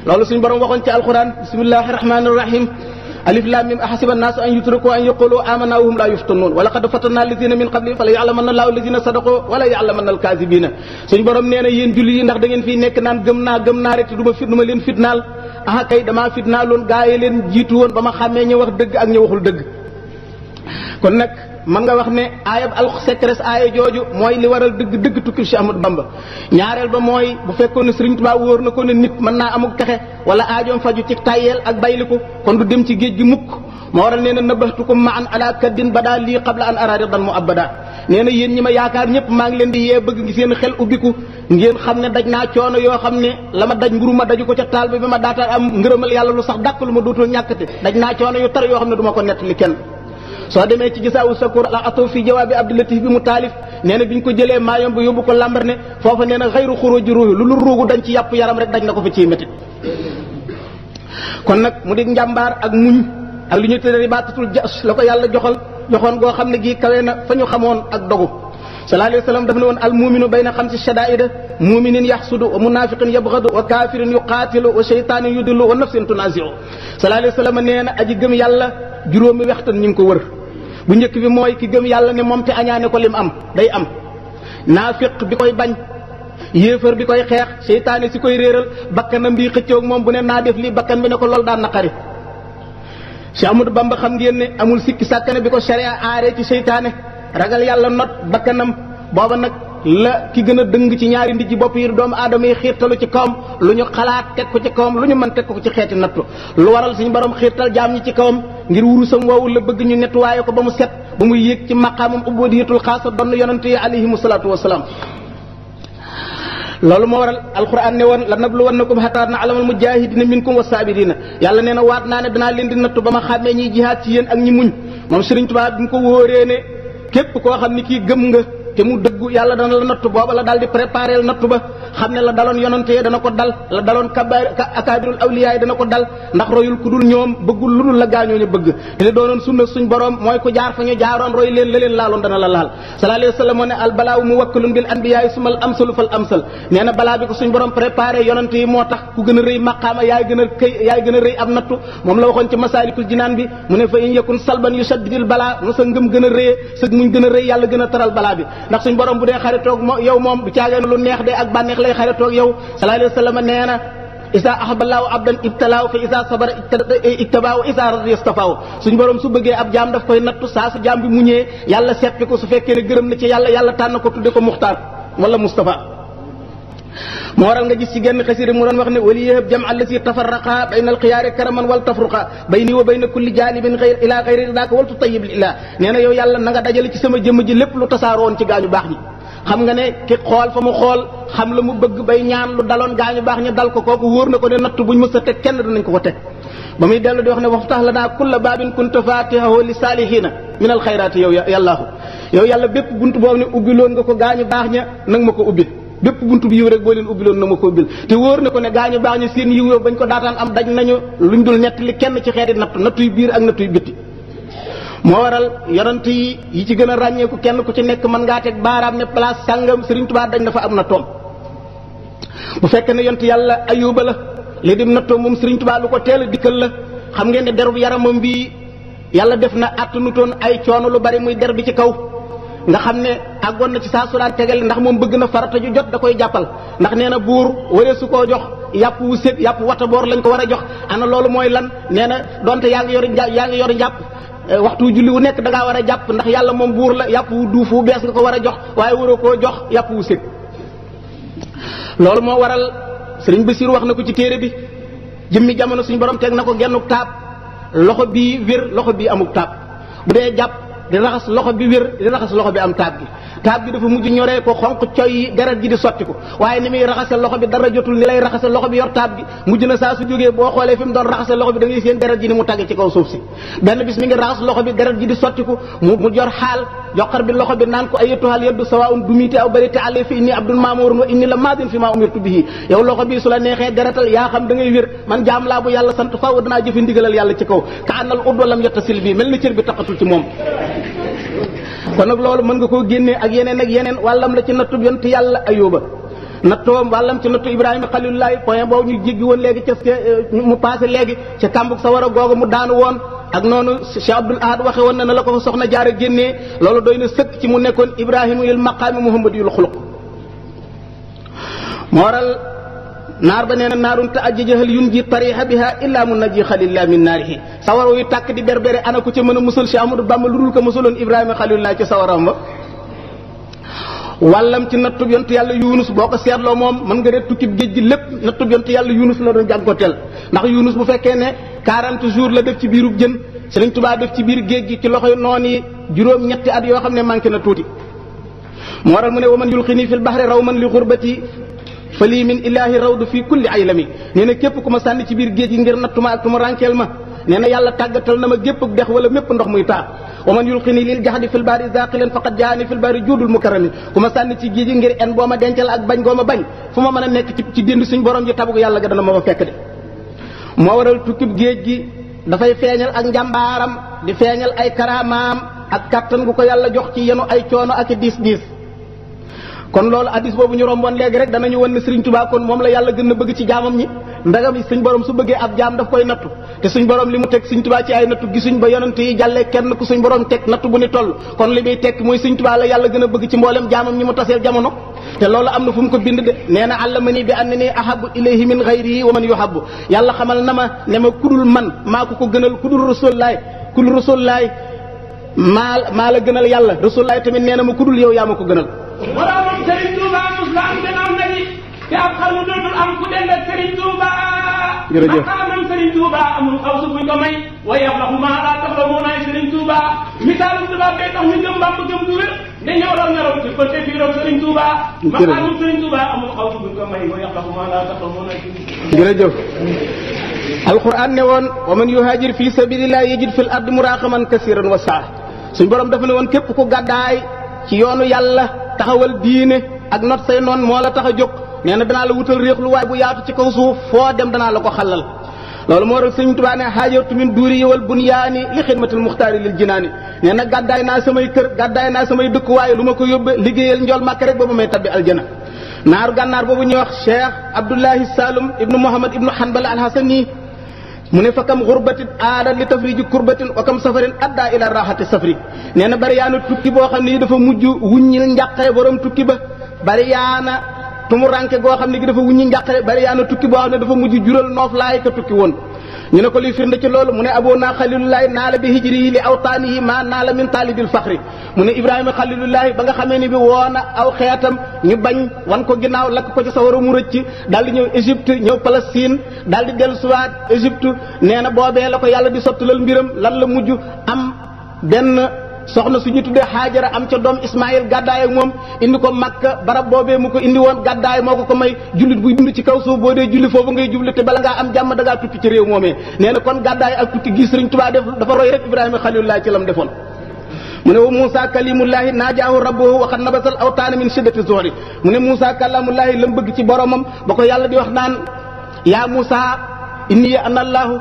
loolu suñu borom waxoon ci alquran bismillahi rahmani rahim alif lam mim ahasiba an-nasu an yutraku an yaqulu amanna wa hum la yuftanun wa laqad fatanna alladhina min qablihim fala ya'lamanna allahu alladhina sadaqu wa la ya'lamanna al-kadhibina suñu borom nee na yéen julli yi ndax da ngeen fii nekk naan gëm naa rek te du ma leen fitnaal kay damaa fitnaaloon gaa yi leen jiitu woon ba ma xàmmee ñu wax dëgg ak ñu waxul dëgg kon nag man nga wax ne aayab secret aaya jooju mooy li waral dëgg tukki Cheikh Ahmadou Bamba ñaareel ba mooy bu fekkoon ne Sëriñ Tuubaa wóor na ko ne nit mën naa amuk texe wala aajoom faju ci tayyeel ak bayliku kon du dem ci géej gi mukk moo waral nee na nabahtukum ma an ala kaddin bada lii qabla an ara ridan mu abada nee na yéen ñi ma yaakaar ñëpp maa ngi leen di yee bëgg ngi seen xel ubbiku ngeen xam ne daj naa coono yoo xam ne la ma daj mburu ma daju ko ca taal bi ma daata am ngërëmal yàlla lu sax dàkk lu ma dootul ñàkkate daj naa coono yu tar yoo xam ne du ma ko nettali kenn soo demee ci gisaawu sakur la ato fi jawaabi Abdulatif bi mu taalif nee na bi ñu ko jëlee maayom ba yóbbu ko lambar ne foofa nee na xayru xuruji ruuhi lu ruugu dañ ci yàpp yaram rek daj na ko fi ciy métit kon nag mu di njàmbaar ak muñ ak li ñu tëddee ribaatatul jas la ko yàlla joxoon goo xam ne gii kawe na fa ñu xamoon ak dogu sallallahu alayhi wa sallam daf ne woon al muminu bayna xamsi shadaida muminin yaxsudu wa munafiqin yabgadu wa kafirin yuqaatilu wa sheytaanin yudillu wa nafsin tunaziu sallallahu alayhi wa sallam nee na aji gëm yàlla juróomi waxtan ñu ngi ko wër bu njëkk bi mooy ki gëm yàlla ne moom te añaane ko lim am day am naafiq bi koy bañ yéefar bi koy xeex seytaane si koy réeral bakkanam bi xëccoog moom bu ne naa def lii bakkan bi ne ko loolu daan naqari Cheikh Ahmadou Bamba xam ngeen ne amul sikki sàkkane bi ko sharia aaree ci seytaane ragal yàlla not bakkanam booba nag la ki gën a dëng ci ñaari ndijji bopp yi doomu aadama yi xiirtalu ci kawam lu ñu xalaat teg ko ci kawam lu ñu mën teg ko ci xeeti nattu lu waral suñu borom xiirtal jaam ñi ci kawam ngir wurusam woowu la bëgg ñu nettuwaaye ko ba mu set ba muy yéeg ci maqaamam ubudiyatul xaasa donn yonante yi alayhimu salaatu wasalaam loolu moo waral alquran ne woon la nabluwannakum hatta na'lamal mujahidina minkum was-sabirina yàlla nee na waat naa ne danaa leen di nattu ba ma xàmmee ñiy jihaad ci yéen ak ñi muñ moom Sëriñ Tuubaa bi mu ko wóoree ne képp koo xam ni kii gëm nga te mu dëggu yàlla dana la nattu booba la daal di préparer nattu ba xam ne la daloon yonante dana ko dal la daloon akaabirul awliyaa dana ko dal ndax royul ku dul ñoom bëggul lu dul la gaañooñu bëgg te li doonoon sunna suñ borom mooy ku jaar fa ñu jaaroon roy leen la leen laaloon dana la laal sallallahu alayhi wa sallam moo ne al balaawu muwakkilun bil anbiyaa sumal amsalu fal amsal nee na balaa bi ko suñ borom préparé yonante yi moo tax ku gën a rëy maqaama yaay gën a rëy ab nattu moom la waxoon ci masaalikul jinaan bi mu ne fa in yakun salban yushaddidil balaa nu sa ngëm gën a rëyee sa muñ gën a rëy yàlla gën a taral balaa bi ndax suñ borom bu dee xaritoog yow moom du caageen lu neex de ak bànneex lay xaritoog yow sallallahu alayhi wa sallam nee na isa ahaballahu abdan ibtalaaw fa isa sabara ittabaaw isa radiya istafaaw suñ borom su bëggee ab jaam daf koy nattu saa su jaam bi muñee yàlla seppi ko su fekkee ne gërëm na ci yàlla tànn ko tudde ko muxtaar wala Mustafa moo waral nga gis ci genn xasida mu doon wax ne wali yahab jam allati tafarraqa bayna alxiyaari karaman wal tafruqa bayni wa bayna kulli jaalibin ila xayri daaka waltu tayyib lillah nee na yow yàlla na nga dajale ci sama jëmm ji lépp lu tasaaroon ci gaañu baax ñi xam nga ne ki xool fa mu xool xam la mu bëgg bay ñaan lu daloon gaañu baax ñi dal ko kooku wóor na ko ne natt buñ mës a teg kenn danañ ko teg ba muy dellu di wax ne waftax lanaa kulla baabin kunta faatihahu li saalihiina min alxayraati yow yàllaahu yow yàlla bépp bunt boobu ne ubbiloon nga ko gaañu baax ña nag ma ko ubbil bépp buntu bi yiw rek boo leen ubbiloon na ma ko ubbil te wóor na ko ne gaañu baax ña seen yiw yow bañ ko daataan am daj nañu luñ dul nettali kenn ci xeeti nattu yu biir ak nattu yu bitti moo waral yonent yi ci gën a ràññeeku kenn ku ci nekk mën ngaa teg baaraam ne place sàngam Sëriñ Tuubaa dañ dafa am na toom bu fekkee ne yonent yàlla Ayuba la li dim na toom moom Sëriñ Tuubaa lu ko teel a dikkal la xam ngeen ne derub yaramam bi yàlla def na attanutoon ay coono lu bari muy der bi ci kaw nga xam ne àggoon na ci saa su daan tegale ndax moom bëgg na farata ju jot da koy jàppal ndax nee na buur waree su koo jox yàpp wu sét yàpp wata boor lañ ko war a jox ana loolu mooy lan nee na donte yaa ngi yor njàpp waxtu julli wu nekk da ngaa war a jàpp ndax yàlla moom buur la yàpp wu duuf wu bees nga ko war a jox waaye waroo koo jox yàpp wu sét loolu moo waral Sëriñ Basiir wax na ko ci téere bi jëmmi jamono suñu borom teg na ko gennuk taab loxo bii wér loxo bii amuk taab bu dee jàpp di raxas loxo bi wér di raxas loxo bi am taab gi dafa mujj ñoree ko xonq coy yi deret ji di sotti ko waaye ni muy raxase loxo bi dara jotul ni lay raxase loxo bi yor taab gi mujj na saa su jógee boo xoolee fi mu doon raxase loxo bi da ngay seen deret ji ni mu tagge ci kaw suuf si benn bis mi ngi raxas loxo bi deret ji di sotti ko mu jor xaal joxar bi loxo bi naan ko ayyatuhal yaddu sawaa'un dumiti aw bariti alay fi inni abdul maamurun wa inni la maadin fi maa umirtu bihi yow loxo bi su la neexee deretal yaa xam da ngay wér man jaam laa bu yàlla sant faaw danaa jëfe ndigalal yàlla ci kaw ka annal udwa lam yattasil bi mel na cër bi taqatul ci moom kon nag loolu mën nga koo génnee ak yeneen wàllam la ci nattub yonent yàlla Ayuba nattoom wàllam ci nattu Ibrahima xalilullahi point boobu ñu jéggi woon léegi ca mu passé léegi ca kàmbug sa war a googu mu daanu woon ak noonu Cheikh Abdoul Ahad waxe woon na la ko fa soxna jaara génnee loolu doy na sëkk ci mu nekkoon Ibrahima yul maqaami Muhammad yul xuluq moo waral naar ba nee na naarun ta ajjajahal yun ji tariha biha illa mun naji xalillah min naarihi sawara yu tàkk di berbere ana ko ca mën a musal Cheikh Amadou Bamba lu dul ko musaloon Ibrahima xalilullah ci sawaram ba wàllam ci nattub yontu yàlla Yunus boo ko seetloo moom mën nga dee tukkib géej gi lépp nattub yontu yàlla Yunus la doon jànkoteel ndax Yunus bu fekkee ne 40 jours la def ci biirub jën Sëriñ Tuubaa def ci biir géej gi ci loxoy noon yi juróom-ñetti at yoo xam ne manqué na tuuti moo waral mu ne waman yulqini fil bahri rawman li xurbati fali min ilahi rawdu fi kulli aylami nee na képp ku ma sànni ci biir géej gi ngir nattuma ak tuma rànkeel ma nee na yàlla tàggatal na ma gépp dex wala mépp ndox muy taa wa man yulqini lil jaxdi fil baari zaqilan faqad jaani fil baari juudul mukarrami ku ma sànni ci géej gi ngir en boo ma dencal ak bañ goo ma bañ fu ma mën a nekk ci dénd suñ borom ji tabug yàlla ga dana ma fa fekk de moo waral tukkib géej gi dafay feeñal ak njàmbaaram di feeñal ay karaamaam ak kattan gu ko yàlla jox ci yenu ay coono ak i diis kon loolu hadis boobu ñu romboon léegi rek danañu won ne Sëriñ Tuubaa kon moom la yàlla gën a bëgg ci jaamam ñi ndagam yi suñ borom su bëggee ab jaam daf koy nattu te suñ borom li mu teg Sëriñ Tuubaa ci ay nattu gisuñ ba yonent yi jàllee kenn ku suñ borom teg nattu bu ni toll kon li muy tekk mooy Sëriñ Tuubaa la yàlla gën a bëgg ci mboolem jaamam ñi mu taseel jamono te loolu am na fu mu ko bind de nee na allamani bi annani ahabbu ilayhi min ghayrihi wa man yuhabbu yàlla xamal na ma ne ma kudul man maa ko gënal kudul rasulullaay maa la gënal yàlla rasulullaay tamit nee na ma kudul yow yaa ma ko gënal waraamam Serigne Touba mos la am gannaaw na ni te ab xarnu dootul am ku dend ak Serigne Touba. jërëjëf Serigne Touba amul xawsu buñ ko may wa yaxlaxu maa laa taxlamuun ay Serigne Touba misaalum tubaab bee tax ñu gëm Bamba gëm du wér ne ñaraw ci pëte fii roog Serigne Touba maqaamum Serigne Touba amul xawsu buñ ko may wa yaxlaxu maa laa taxlamuun ay jërëjëf alquran ne woon wa man yuhaajir fi sabilillah yajid fil ardi muraqaman kasiran wa saa suñ borom dafa ne woon képp ku gàddaay ci yoonu yàlla taxawal diine ak not say noon moo la tax a jóg nee na danaa la wutal réexlu waay bu yaatu ci kaw suuf foo dem danaa la ko xalal loolu moo tax Sëriñ Tuubaa ne haajartu min duuri wal bunyaani li xidmatil muxtaari lil jinaani nee na gàddaay naa samay kër gàddaay naa samay dëkkuwaay lu ma ko yóbbe liggéeyal njool màkk rek ba ba may tabbi aljana naaru gànnaar boobu ñuy wax Cheikh Abdullahi Saloum ibnu Muhammad ibnu Hanbal al-Hasani mu ne fa kam xurbatin aada li tafriji kurbatin wa kam safarin adda ila raxati safri nee na bari yaana tukki boo xam ne dafa mujj wuññil njàqare borom tukki ba bari yaana tumuranke goo xam ne gi dafa wuññi njàqare bari yaana tukki boo xam ne dafa mujj jural noof laay ka tukki woon ñu ne ko liy firnde ci loolu mu ne aboona xalilullahi naala bi hijrihi li awtaanihi ma naala min taalibil faxri mu ne Ibrahima xalilullahi ba nga xamee ni bi woona aw xeetam ñu bañ wan ko ginnaaw lakk ko ci sawara mu rëcc daal di ñëw Égypte ñëw Palestine daal di dellu siwaat Égypte nee na boobee la ko yàlla di sottalal mbiram lan la mujj am benn soxna suñu tuddee Haajara am ca doom Ismaïl gàddaay ak moom indi ko Makka barab boobee mu ko indi woon gàddaay moo ko may jullit buy dund ci kaw suuf boo dee julli foofu ngay jubli te bala ngaa am jàmm da ngaa tukki ci réew moomee nee na kon gàddaay ak tukki gi Sëriñ Tuubaa def dafa roy rek Ibrahima xalilullahi ci lam defoon mu ne wa Moussa kalimullahi naajaahu rabbuhu wa qad nabasal awtaana min shiddati zuhri mu ne Moussa kalamullahi lam bëgg ci boromam ba ko yàlla di wax naan yaa Moussa inni ana allahu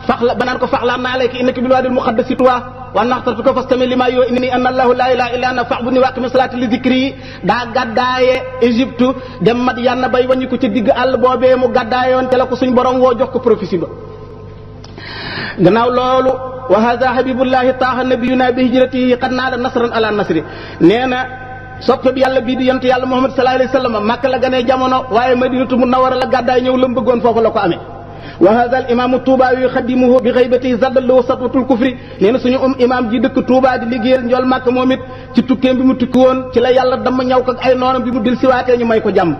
faxla banaan ko faxlaan naa alayka innaka bil waadil muqaddasi tuwa wa naxtartuka fastami lima yoo inni anna allahu laa ilaaha illa ana fa'budni wa aqimi salaata li dikri daa gàddaaye Égypte dem Madyan bay waññi ko ci digg àll boobee mu gàddaayoon te la ko suñ borom woo jox ko prophétie ba gannaaw loolu wa hada habibullahi taaha nabiyuna bi hijratihi qad naala nasran ala nasri nee na soppe bi yàlla bii di yonent yàlla Muhammad sallallahu alayhi wa sallam Makka la ganee jamono waaye Madinatu Munawwara la gàddaay ñëw la mu bëggoon foofu la ko amee wa hada al imaamu Touba yuxaddimuhu bi xaybati zadallahu satwatul kufri nee na suñu imaam ji dëkk Touba di liggéeyal njool Makka moom it ci tukkeem bi mu tukki woon ci la yàlla dama ñaw ko ak ay noonam bi mu dil siwaatee ñu may ko jàmm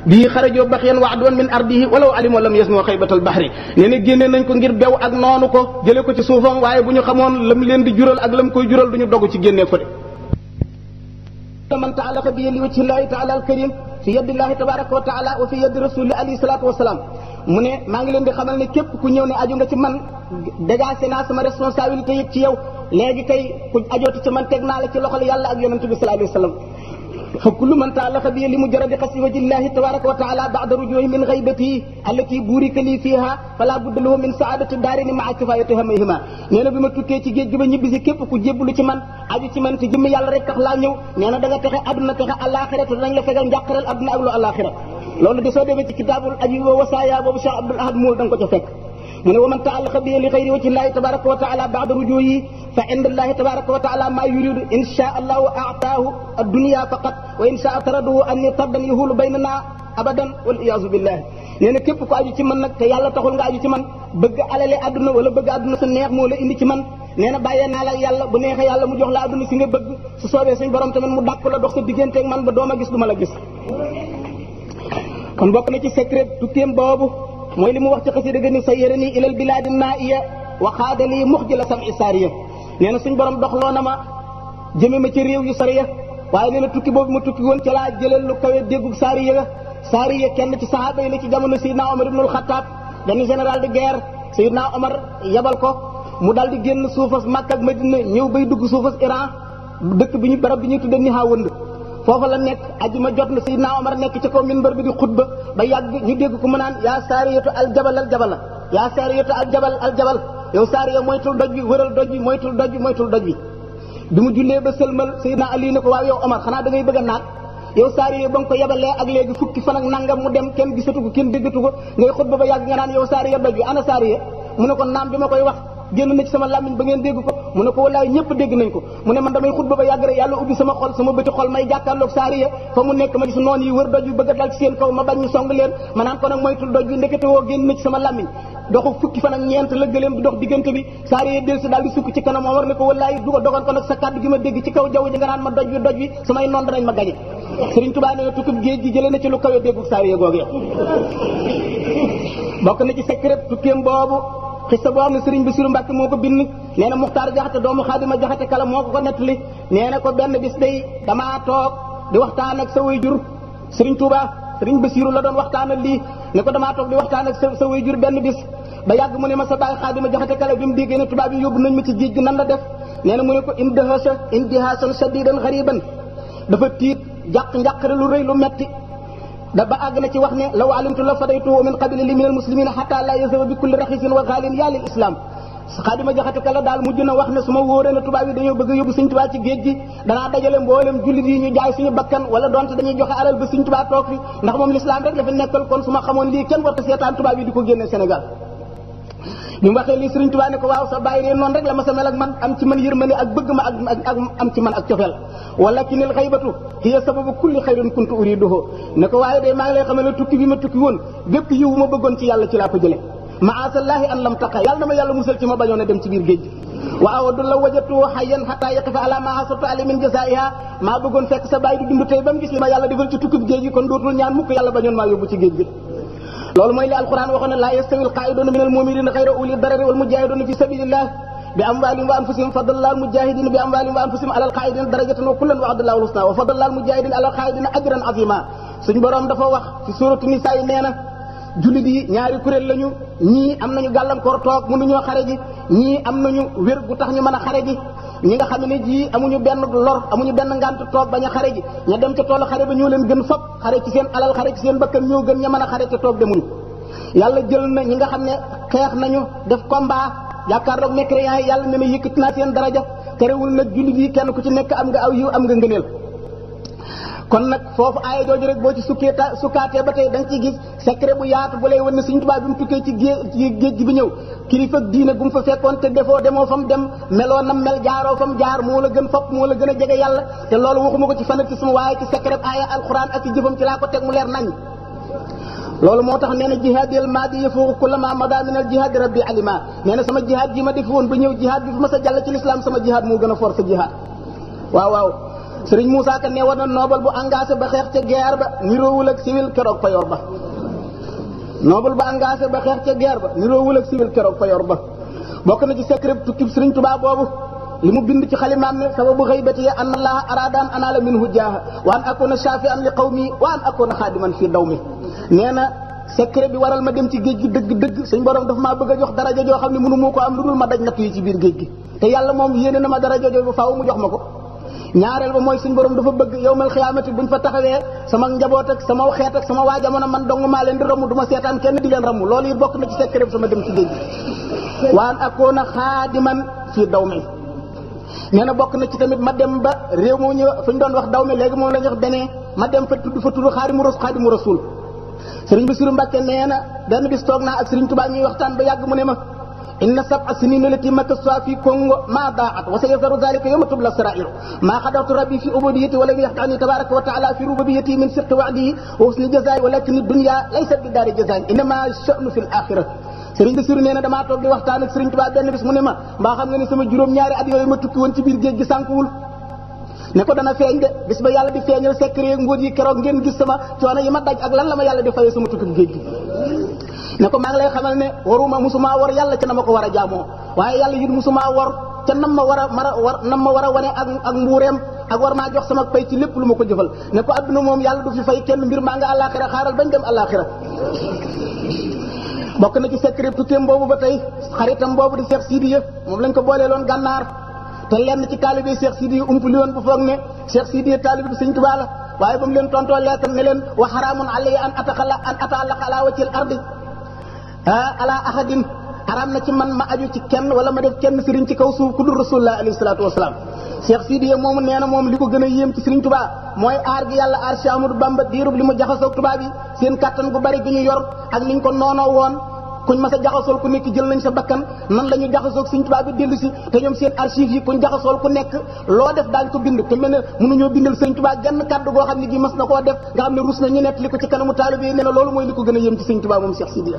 bii xarajoo baxyan wa'dwan min ardihi walaw alimu lam yasmu xaybatal bahri nee na génne nañ ko ngir bew ak noonu ko jële ko ci suufam waaye bu ñu xamoon lam leen di jural ak lam koy jural du ñu dogu ci génnee ko de man taalaqa bi li wajhi llahi taala al karim fi yadillahi tabaraka wa taala wa fi yadi rasuli alayhi salatu wasalaam mu ne maa ngi leen di xamal ne képp ku ñëw ne aju nga ci man dégagé naa sama responsabilité yëpp ci yow léegi kay ku ajooti ci man teg naa la ci loxol yàlla ak yonente bi sallallahu alayhi wa sallam fa kullu man taalaqa bi li mujarradi qasdi wajhi llahi tabaraka wa taala ba'da rujuhi min ghaybatihi allati burika li fiha fala budda lahu min saadati daarini ma'a kifayati hamayhima nee na bi ma tukkee ci géej gi ba ñibbisi képp ku jébbalu ci man aju ci man te jëmm yàlla rek tax laa ñëw nee na da nga texe adduna texe àllaaxira te danañ la fegal njàqaral adduna ak lu àllaaxira loolu de soo demee ci kitaabul ajiib wa wasaaya boobu Cheikh Abdoul Ahad Moul da nga ko ca fekk mu ne wa man taalaqa bi li xayri wajhi llahi tabaraka wa taala ba'da rujuhi fa inda llahi tabaraka wa taala ma yuridu in shaa allahu a'taahu ad-dunya faqat wa in shaa taradahu an tardan yahulu baynana abadan wal iyaazu billahi nee na képp ko aju ci man nag te yàlla taxul nga aju ci man bëgg alale adduna wala bëgg adduna sa neex moo la indi ci man nee na bàyyee naa la yàlla bu neexee yàlla mu jox la adduna si nga bëgg su soobee suñ borom tamit mu dàq la dox sa digganteeg man ba dooma gis du ma la gis kon bokk na ci secret tukkeem boobu mooy li mu wax ci xasida ga ni sayyarani ilal bilaadi naiya wa xaadali muxjila sam'i saariya nee na suñ borom doxloo na ma jëme ma ci réew yu soriya waaye nee na tukki boobu ma tukki woon ca laa jëlal lu kawe déggug saariya kenn ci sahaaba yi la ci jamono Seydina Omar ibnul Xattaab benn général de guerre Seydina Omar yabal ko mu dal di génn suufas Makka ak Madina ñëw bay dugg suufas Iran dëkk bi ñu barab bi ñuy tudde Nihawand foofa la nekk ajuma jot na Seydina Omar nekk ci kaw minbar bi di xutba ba yàgg ñu dégg ko mu naan yaa saariyatu aljabal aljabala yaa saariyatu aljabal aljabal yow saariya moytul doj bi wëral doj bi moytul doj bi moytul doj bi bi mu jullee ba sëlmal Seydina Ali ne ko waaw yow Omar xanaa da ngay bëgg a naat yow saariya ba nga ko yebalee ak léegi fukki fan ak nangam mu dem kenn gisatu ko kenn déggatu ko ngay xutba ba yàgg nga naan yow saariya doj bi ana saariya mu ne ko naam bi ma koy wax génn na ci sama làmmiñ ba ngeen dégg ko mu ne ko wallaay ñëpp dégg nañ ko mu ne man damay xutba ba yàgg rek yàlla ubbi sama xol sama bëti xol may jàkkaarloog saariya fa mu nekk ma gis noon yi wër doj bi bëgg a dal ci seen kaw ma bañ ñu song leen ma naan ko nag moytul doj bi ndekete woo génn na ci sama làmmiñ doxu fukki fan ak ñeent la gëléem di dox diggante bi saariya del si daal di sukk ci kanam Omar ne ko wallaay du ko dogal ko nag sa kàddu gi ma dégg ci kaw jaww ji nga naan ma doj bi samay noon danañ ma gañe Sëriñ Tuubaa nee na tukkib géej gi jëlee na ci lu kawe déggu saa yeegoogee bokk na ci secret tukkeem boobu xista boo xam ne Sëriñ Basiru Mbàkke moo ko bind nee na Muxtaar Jaxate doomu Xaadima Jaxate kala moo ko nettali nee na ko benn bis day damaa toog di waxtaan ak sa waajur Sëriñ Tuubaa Sëriñ Basiru la doon waxtaanal lii ne ko damaa toog di waxtaan ak sa waajur benn bis ba yàgg mu ne ma sa baay Xaadima Jaxate kala bi mu déggee ne tubaab yi yóbbu nañ ma ci géej gi nan la def nee na mu ne ko indihaasan shadiidan xariban dafa tiit njàqare lu rëy lu metti da ba àgg na ci wax ne law alimtu la fadaytuhu min qabli li min al muslimina hatta la yazaba bi kulli raxisin wa xaalin yaa lil islam Xaadima Jaxate kala daal mujj na wax ne su ma wóoree ne tubaab yi dañoo bëgg a yóbbu Sëriñ Tuubaa ci géej gi danaa dajale mboolem jullit yi ñu jaay suñu bakkan wala donte dañuy joxe alal ba Sëriñ Tuubaa toog fi ndax moom l'islam rek la fi nekkal kon su ma xamoon lii kenn warta seetaan tubaab yi di ko génne Sénégal bi mu waxee lii Sëriñ Tuubaa ne ko waaw sa bàyyi dee noonu rek la ma sa mel ak man am ci man yërmande ak bëgg ma ak am ci man ak cofeel walakinil xaybatu hiya sababu kulli xayrin kuntu uriduhu ne ko waaye de maa ngi lay xamal ne tukki bi ma tukki woon bépp yiw ma bëggoon ci yàlla ci laa ko jële maasallahi an lam taqa yàlla na ma yàlla musal ci ma bañoon a dem ci biir géej gi wa awadu la wajatu hayyan hatta yaqifa ala ma hasatu ali min jasaiha maa bëggoon fekk sa bàyyi di dund tey ba mu gis li ma yàlla defal ci tukki géej gi kon dootul ñaan mukk yàlla bañoon maa yóbbu ci géej gi loolu mooy li alquran waxoon ne laa yastawi alqaa'iduna min almu'minina ghayra uli darari wal mujahiduna fi sabilillah bi amwalihim wa anfusihim faddala almujahidina bi amwalihim wa anfusihim ala alqaa'idina darajatan wa kullan wa'ada Allahu al-husna wa faddala almujahidina ala alqaa'idina ajran azima suñ borom dafa wax ci suratu nisaa yi nee na jullit yi ñaari kuréel lañu ñii am nañu gàllankoor toog mënuñoo xare ji ñii am nañu wér gu tax ñu mën a xare ji ñi nga xam ne ji amuñu benn lor amuñu benn ngant toog bañ a xare ji ña dem ca toolu xare ba ñoo leen gën fop xare ci seen alal xare ci seen bakkan ñoo gën ña mën a xare ca toog demuñu yàlla jël na ñi nga xam ne xeex nañu def combat yaakaar mécréants yi yàlla ne na yëkkati naa seen daraja terewul nag jullit yi kenn ku ci nekk am nga aw yiw am nga ngëneel kon nag foofu aaya jooju rek boo ci sukkaatee ba tey da nga ciy gis secret bu yaatu bu lay wan ne Sëriñ Tuubaa bi mu tukkee ci géej gi bi ñëw kilifa diine gu mu fa fekkoon te demoo fa mu dem meloo nam mel jaaroo fa mu jaar moo la gën fopp moo la gën a jege yàlla te loolu waxuma ko ci fanatisme waaye ci secret aaya alxuraan ak ci jëfam ci laa ko teg mu leer nañ loolu moo tax nee na jihaad yal maadi yafuuqu kulla ma mada min al jihaad rabbi alima nee na sama jihaad ji ma def woon ba ñëw jihaad bi fi ma sa jàll ci l'islam sama jihaad moo gën a fort sa jihaad waaw Sëriñ Moussa Ka ne war na noobal bu engagé ba xeex ca guerre ba niroowul ak civil keroog payoor ba noobal ba engagé ba xeex ca guerre ba niroowul ak civil keroog payoor ba bokk na ci secret tukki Sëriñ Tuubaa boobu li mu bind ci xalimaam ne sababu xaybati ya an allaha arada an anaala minhu jaaha wa an akuna shafi'an li qawmi wa an akuna xaadiman fi dawmi nee na secret bi waral ma dem ci géej gi dëgg suñ borom dafa maa bëgg a jox daraja joo xam ne mënu moo ko am lu dul ma daj natt yi ci biir géej gi te yàlla moom yéene na ma daraja joo bu faaw mu jox ma ko ñaareel ba mooy suñ borom dafa bëgg yawmal xiyaamati buñ fa taxawee sama njaboot ak sama xeet ak sama waa jamono man dong maa leen di ramu du ma seetaan kenn di leen ramu loolu it bokk na ci secret bi sama dem ci géej gi wa an akuna xaadiman fi dawmi nee na bokk na ci tamit ma dem ba réew moo ñu fu ñu doon wax daw mi léegi moom la ñu wax benee ma dem fa tudd xaadimu rasul Sëriñ Basiru Mbàkke nee na benn bis toog naa ak Sëriñ Tuubaa ñuy waxtaan ba yàgg mu ne ma inna sab'a sinina lati makaswa fi Congo ma daat wa sayazaru dhalika yawma tubla sarair ma xadawtu rabbi fi ubudiyati wa lam yaxtani tabaraka wa taala fi rububiyati min sirqi wa'dihi wa husni jazaa'i walakin dunya laysat bi daari jazaa'i innama sha'nu fil axira Sëriñ Basiru nee na damaa toog di waxtaan ak Sëriñ Tuubaa benn bis mu ne ma mbaa xam nga ne sama juróom-ñaari at yooyu ma tukki woon ci biir géej gi sànkuwul ne ko dana feeñ de bis ba yàlla di feeñal secret ak mbóot yi keroog ngeen gis sama coono yi ma daj ak lan la ma yàlla di fayee sama tukki géej gi ne ko maa ngi lay xamal ne waruma musuma war yàlla ca na ma ko war a jaamoo waaye yàlla it musuma war ca nam ma war a wane ak mbuureem ak war maa jox sama pay ci lépp lu ma ko jëfal ne ko adduna moom yàlla du fi fay kenn mbir maa nga àllaaxira xaaral bañ dem àllaaxira bokk na ci secret tukkeem boobu ba tey xaritam boobu di Cheikh Sidiya moom lañ ko booleeloon gànnaar te lenn ci taalibe Cheikh Sidiya umpuli woon bu foog ne Cheikh Sidiya taalibe bi Sëriñ Tuubaa la waaye ba mu leen tontoo lettre ne leen wa xaraamun alayya an ata'allaqa ala wajhil ardi ala ahadin xaraam na ci man ma aju ci kenn wala ma def kenn sëriñ ci kaw suuf ku dul rasulullah alayhi salaatu wasalaam Cheikh Sidiya moomu nee na moom li ko gën a yéem ci Sëriñ Tuubaa mooy aar gi yàlla aar Cheikh Ahmadou Bamba diirub li mu jaxasoog tubaab yi seen kattan gu bari gi ñu yor ak niñ ko noonoo woon kuñ mas a jaxasool ku nekk jël nañ sa bakkan nan la ñu jaxasoog Sëriñ Tuubaa bi dellu si te ñoom seen archives yi kuñ jaxasool ku nekk loo def daañ ko bind te mel ne mënuñoo bindal Sëriñ Tuubaa genn kàddu goo xam ne gi mas na koo def nga xam ne rus na ñu nett li ko ci kanamu taalibe yi nee na loolu mooy li ko gën a yéem ci Sëriñ Tuubaa moom Cheikh Sidiya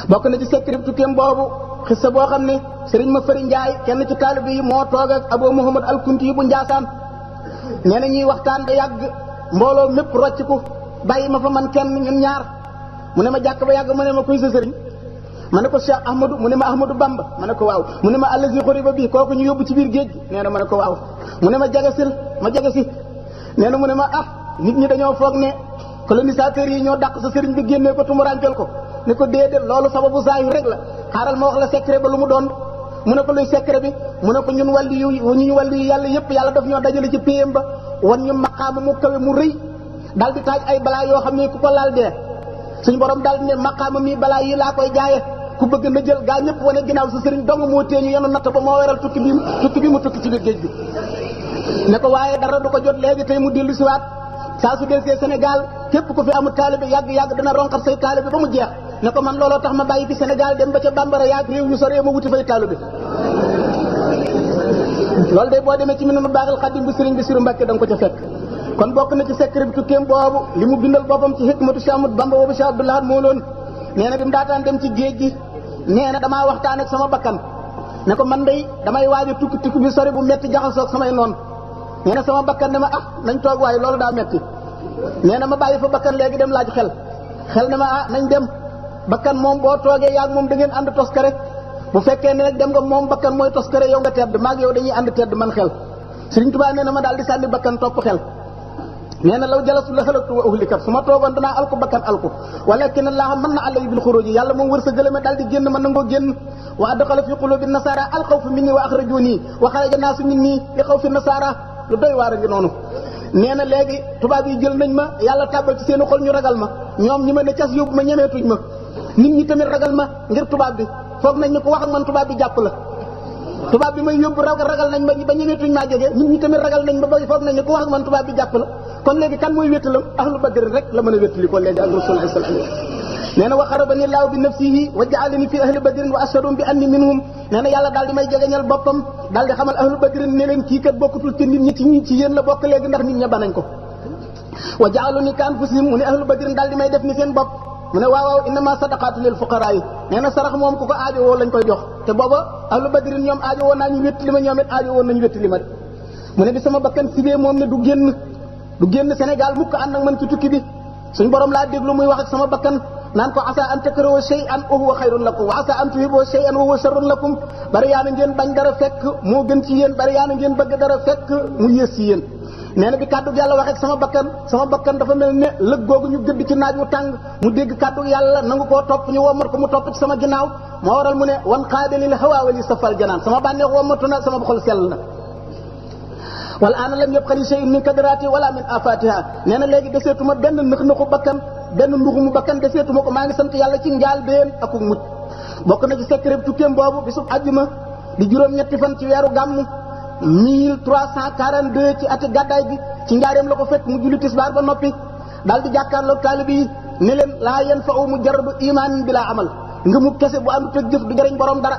bokk na ci secret tukkeem boobu xissa boo xam ne Sëriñ ma Fari Njaay kenn ci taalibe yi moo toog ak Abou Mouhamad al Kunti yi bu Njaasaan nee na ñuy waxtaan ba yàgg mbooloo mépp rocciku bàyyi ma fa man kenn ñun ñaar mu ne ma jàkk ba yàgg mu ne ma kuy sa sëriñ ma ne ko Cheikh Ahmadou mu ne ma Ahmadou Bamba ma ne ko waaw mu ne ma allazi xuriba bi kooku ñu yóbbu ci biir géej gi nee na ma ne ko waaw mu ne ma jagasil ma jagasi nee na mu ne ma nit ñi dañoo foog ne colonisateurs yi ñoo dàq sa sëriñ bi génnee ko tumuraankel ko ne ko déedéet loolu sababu zahir rek la xaaral ma wax la secret ba lu mu doon mu ne ko luy secret bi mu ne ko ñun wàlli yu yàlla yëpp yàlla daf ñoo dajale ci péyam ba wan ñu maqaama mu kawe mu rëy daal di taaj ay balaa yoo xam ne ku ko laal dee suñu borom daal di ne maqaama mi balaa yi laa koy jaaye ku bëgg na jël gaa ñëpp wane ginnaaw sa sëriñ dong moo téeñu yenu natt ba moo waral tukki bi mu tukki ci biir géej bi ne ko waaye dara du ko jot léegi tey mu dellu siwaat saa su delsee Sénégal képp ku fi amul taalibe yàgg dana ronqat say taalibe ba mu jeex ne ko man looloo tax ma bàyyi fi Sénégal dem ba ca bambara yaag réew yu sore ma wuti fay taalibe loolu de boo demee ci Minanul Baaxil Xadim bu Sëriñ Basiru Mbàkke da nga ko ca fekk kon bokk na ci secret bi tukkeem boobu li mu bindal boppam ci hikmatu Cheikh Ahmadou Bamba boobu Cheikh Abdoul Ahad moo loon nee na bi mu daataan dem ci géej gi nee na damaa waxtaan ak sama bakkan ne ko man day damay waaj a tukki bi sori bu metti jaxasoo ak samay noonu nee na sama bakkan ne ma nañ toog waaye loolu daa metti nee na ma bàyyi fa bakkan léegi dem laaj xel ne ma nañ dem bakkan moom boo toogee yaag moom da ngeen ànd toskare bu fekkee ne nag dem nga moom bakkan mooy toskare yow nga tedd maag yow dañuy ànd tedd man xel Sëriñ Tuubaa nee na ma daal di sànni bakkan topp xel nee na law jalasu la halaktu wa uhlikat su ma toogoon danaa alku bakkan alku walakin Allah mën na àlla yi bil xuruji yàlla moom wër sa gëlëme daal di génn mën na ngoo génn wa adxala fi qulubi nasara alxawfa minni wa axrajuni wa xaraja naasu minni li xawfi nasara lu doy waar a ngi noonu nee na léegi tubaab yi jël nañ ma yàlla tàbbal ci seen xol ñu ragal ma ñoom ñi ma ne cas yóbbu ma ñemeetuñ ma nit ñi tamit ragal ma ngir tubaab bi foog nañ ne ku wax ak man tubaab bi jàpp la tubaab bi may yóbbu ragal nañ ba ñemeetuñ maa jege nit ñi tamit ragal nañ ba foog nañ ne ku wax ak man tubaab bi jàpp la kon léegi kan mooy wéttalam ahlu badr rek la mën a wéttali ko léegi ak rasulullah sallallahu alayhi wasallam nee na wa xarabani laahu bi nafsihi wa ja'alani fi ahli badrin wa ashhadum bi anni minhum nee na yàlla daal di may jegeñal boppam daal di xamal ahlu badrin ne leen kii kat bokkutul ci nit ñi ci yéen la bokk léegi ndax nit ña banañ ko wa ja'aluni ka anfusihim mu ne ahlu badrin daal di may def ni seen bopp mu ne waaw innama sadaqatu lil fuqara yi nee na sarax moom ku ko aajo woo lañ koy jox te booba ahlu badrin ñoom aajo woo naa ñu wéttali ma ñoom it aajo woon nañu wéttali ma de mu ne bi sama bakkan sibee moom ne du génn Sénégal mukk ànd ak man ci tukki bi suñ borom laa déglu muy wax ak sama bakkan naan ko asa an takrahu shay'an wa huwa khayrun lakum wa asa an tuhibbu shay'an wa huwa sharrun lakum bari yaa na ngeen bañ dara fekk moo gën ci yéen bari yaa na ngeen bëgg dara fekk mu yées ci yéen nee na bi kàddu yàlla wax ak sama bakkan dafa mel ne lëg googu ñu gëdd ci naaj wu tàng mu dégg kàddu yàlla nangu koo topp ñu wommat ko mu topp ci sama ginnaaw moo waral mu ne wan qaada lil hawa wa li safal janaan sama bànneex wommatu na sama xol sell na wala ana lam yabqa li shay'in min kadrati wala min afatiha nee na léegi deseetuma benn nëx-nëxu bakkan benn nduxumu bakkan deseetuma ko maa ngi sant yàlla ci njaal been ak mucc bokk na ci secret tukkeem boobu bisub àjjuma di juróom-ñetti fan ci weeru gàmmu 1342 ci ati gàddaay bi ci njaareem la ko fekk mu julli tisbaar ba noppi daal di jàkkaarloog taalibe yi ne leen laa yanfa'u mujarradu imaanin bilaa amal ngëmu kese bu àndut ak jëf du jëriñ borom dara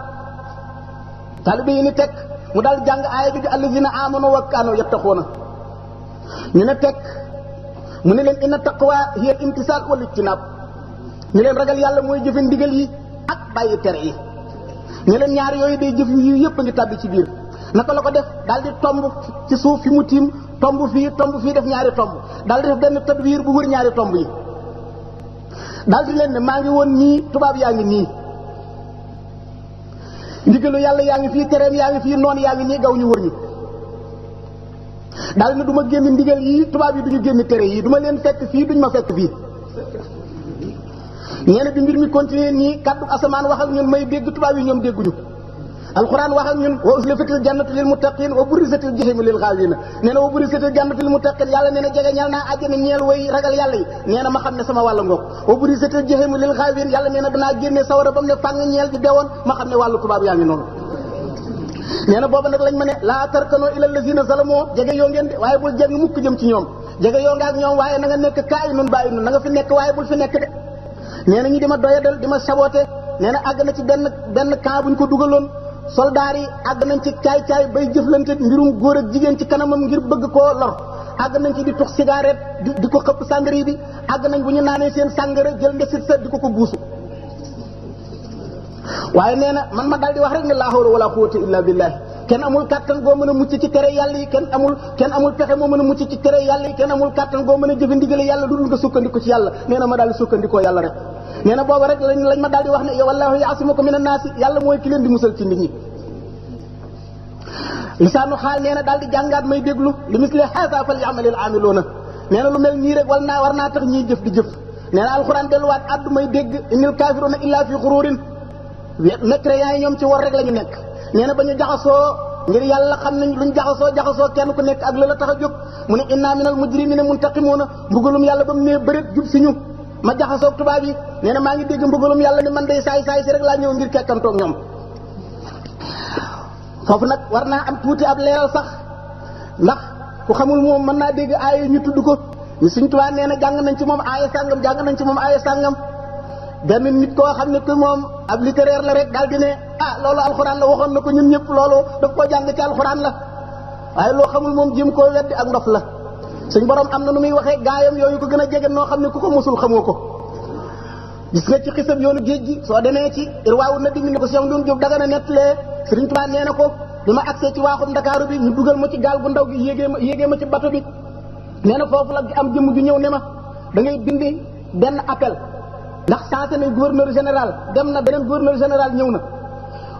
taalibe yi ni teg mu daal jàng aaya bi di allazina amanu wa kaanu yattaquuna ñu ne teg mu ne leen inna taqwa hiya imtisaal wal ijtinaab ñu leen ragal yàlla mooy jëfe ndigal yi ak bàyyi tere yi ñu leen ñaar yooyu day jëf yu yëpp a ngi tàbbi ci biir naka la ko def daal di tomb ci suuf fi mu tiim tomb fii def ñaari tomb daal di def benn tadwiir bu wër ñaari tomb yi daal di leen ne maa ngi woon nii tubaab yaa ngi nii ndigalu yàlla yaa ngi fii tereem yaa ngi fii noonu yaa ngi nii gaw ñu wër ñu daal ne du ma génn ndigal yi tubaab yi duñu génn tere yi du ma leen fekk fii duñ ma fekk fii ñeene bi mbir mi continuer nii kaddu asamaan wax ak ñun may dégg tubaab yi ñoom dégguñu alquran wax ak ñun wa uslifatil jannatu lil muttaqin wa burizatil jahimu lil ghawina nee na wa burizatil jannatu lil muttaqin yàlla nee na jege ñal naa àjjana ñeel way ragal yàlla yi nee na ma xam ne sama wàll ngoog wa burizatil jahimu lil ghawin yàlla nee na danaa génne sawara ba mu ne fàng ñeel di dewoon ma xam ne wàllu tubaab yaa ngi noonu nee na booba nag lañ ma ne laa tarkanoo ilal lazina zalamoo jege yoo ngeen de waaye bul jeng mukk jëm ci ñoom jege yoo nga ak ñoom waaye na nga nekk kaay nun bàyyi nun na nga fi nekk waaye bul fi nekk de nee na ñi di ma doyadal di ma saboté nee na àgg na ci benn camp buñ ko dugaloon soldaar yi àgg nañ ci caay-caay bay jëflante mbirum góor ak jigéen ci kanamam ngir bëgg koo lor àgg nañ ci di tux cigarette di ko xëpp sàngara bi àgg nañ bu ñu naanee seen sàngara jël ndesit sa di ko buusu waaye nee na man ma daal di wax rek ne laa hawla wala quwwata illa billah kenn amul kàttan goo mën a mucc ci tere yàlla yi kenn amul pexe moo mën a mucc ci tere yàlla yi kenn amul kàttan goo mën a jëfe ndigale yàlla dul nga sukkandiku ci yàlla nee na ma daal di sukkandikoo yàlla rek nee na booba rek lañ ma daal di wax ne yow wallahu yaasimuka mina naasi yàlla mooy ki leen di musal ci nit ñi lisaanu xaal nee na daal di jàngaat may déglu li misli haza fal ya'malil aamiluuna nee na lu mel nii rek war naa tax ñiy jëf di jëf nee na alxuraan delluwaat addu may dégg innal kaafiruuna illaa fi xuruurin mécréants yi ñoom ci war rek la ñu nekk nee na ba ñu jaxasoo ngir yàlla xam nañ luñ jaxasoo kenn ku nekk ak la tax a jóg mu ne inna minal mujrimina muntaqimuuna mbugalum yàlla ba mu nee bëreet jub si ñu ma jaxasoo tubaab yi nee na maa ngi dégg mbugalum yàlla ni man day saay si rek laa ñëw ngir kekkantoog ñoom foofu nag war naa am tuuti ab leeral sax ndax ku xamul moom mën naa dégg aaya ñu tudd ko ni Sëriñ Tuubaa nee na jàng nañ ci moom aaya sàngam benn nit koo xam ne que moom ab littéraire la rek daal di ne loolu alxuraan la waxoon na ko ñun ñëpp loolu daf koo jàng ci alxuraan la waaye loo xamul moom jéem koo weddi ak ndof la suñ borom am na nu muy waxee gaayam yooyu ko gën a jege noo xam ne ku ko musul xamoo ko gis nga ci xisab yoonu géej gi soo demee ci irwaawu na dimi ni ko Cheikh Ndour Diop daga na nettalee Sëriñ Tuubaa nee na ko bi ma agsee ci waaxum Ndakaaru bi ñu dugal ma ci gaal gu ndaw gi yéegee ma ci bato bi nee na foofu la am jëmm ju ñëw ne ma da ngay bindi benn appel ndax changé nañ gouverneur général dem na beneen gouverneur général ñëw na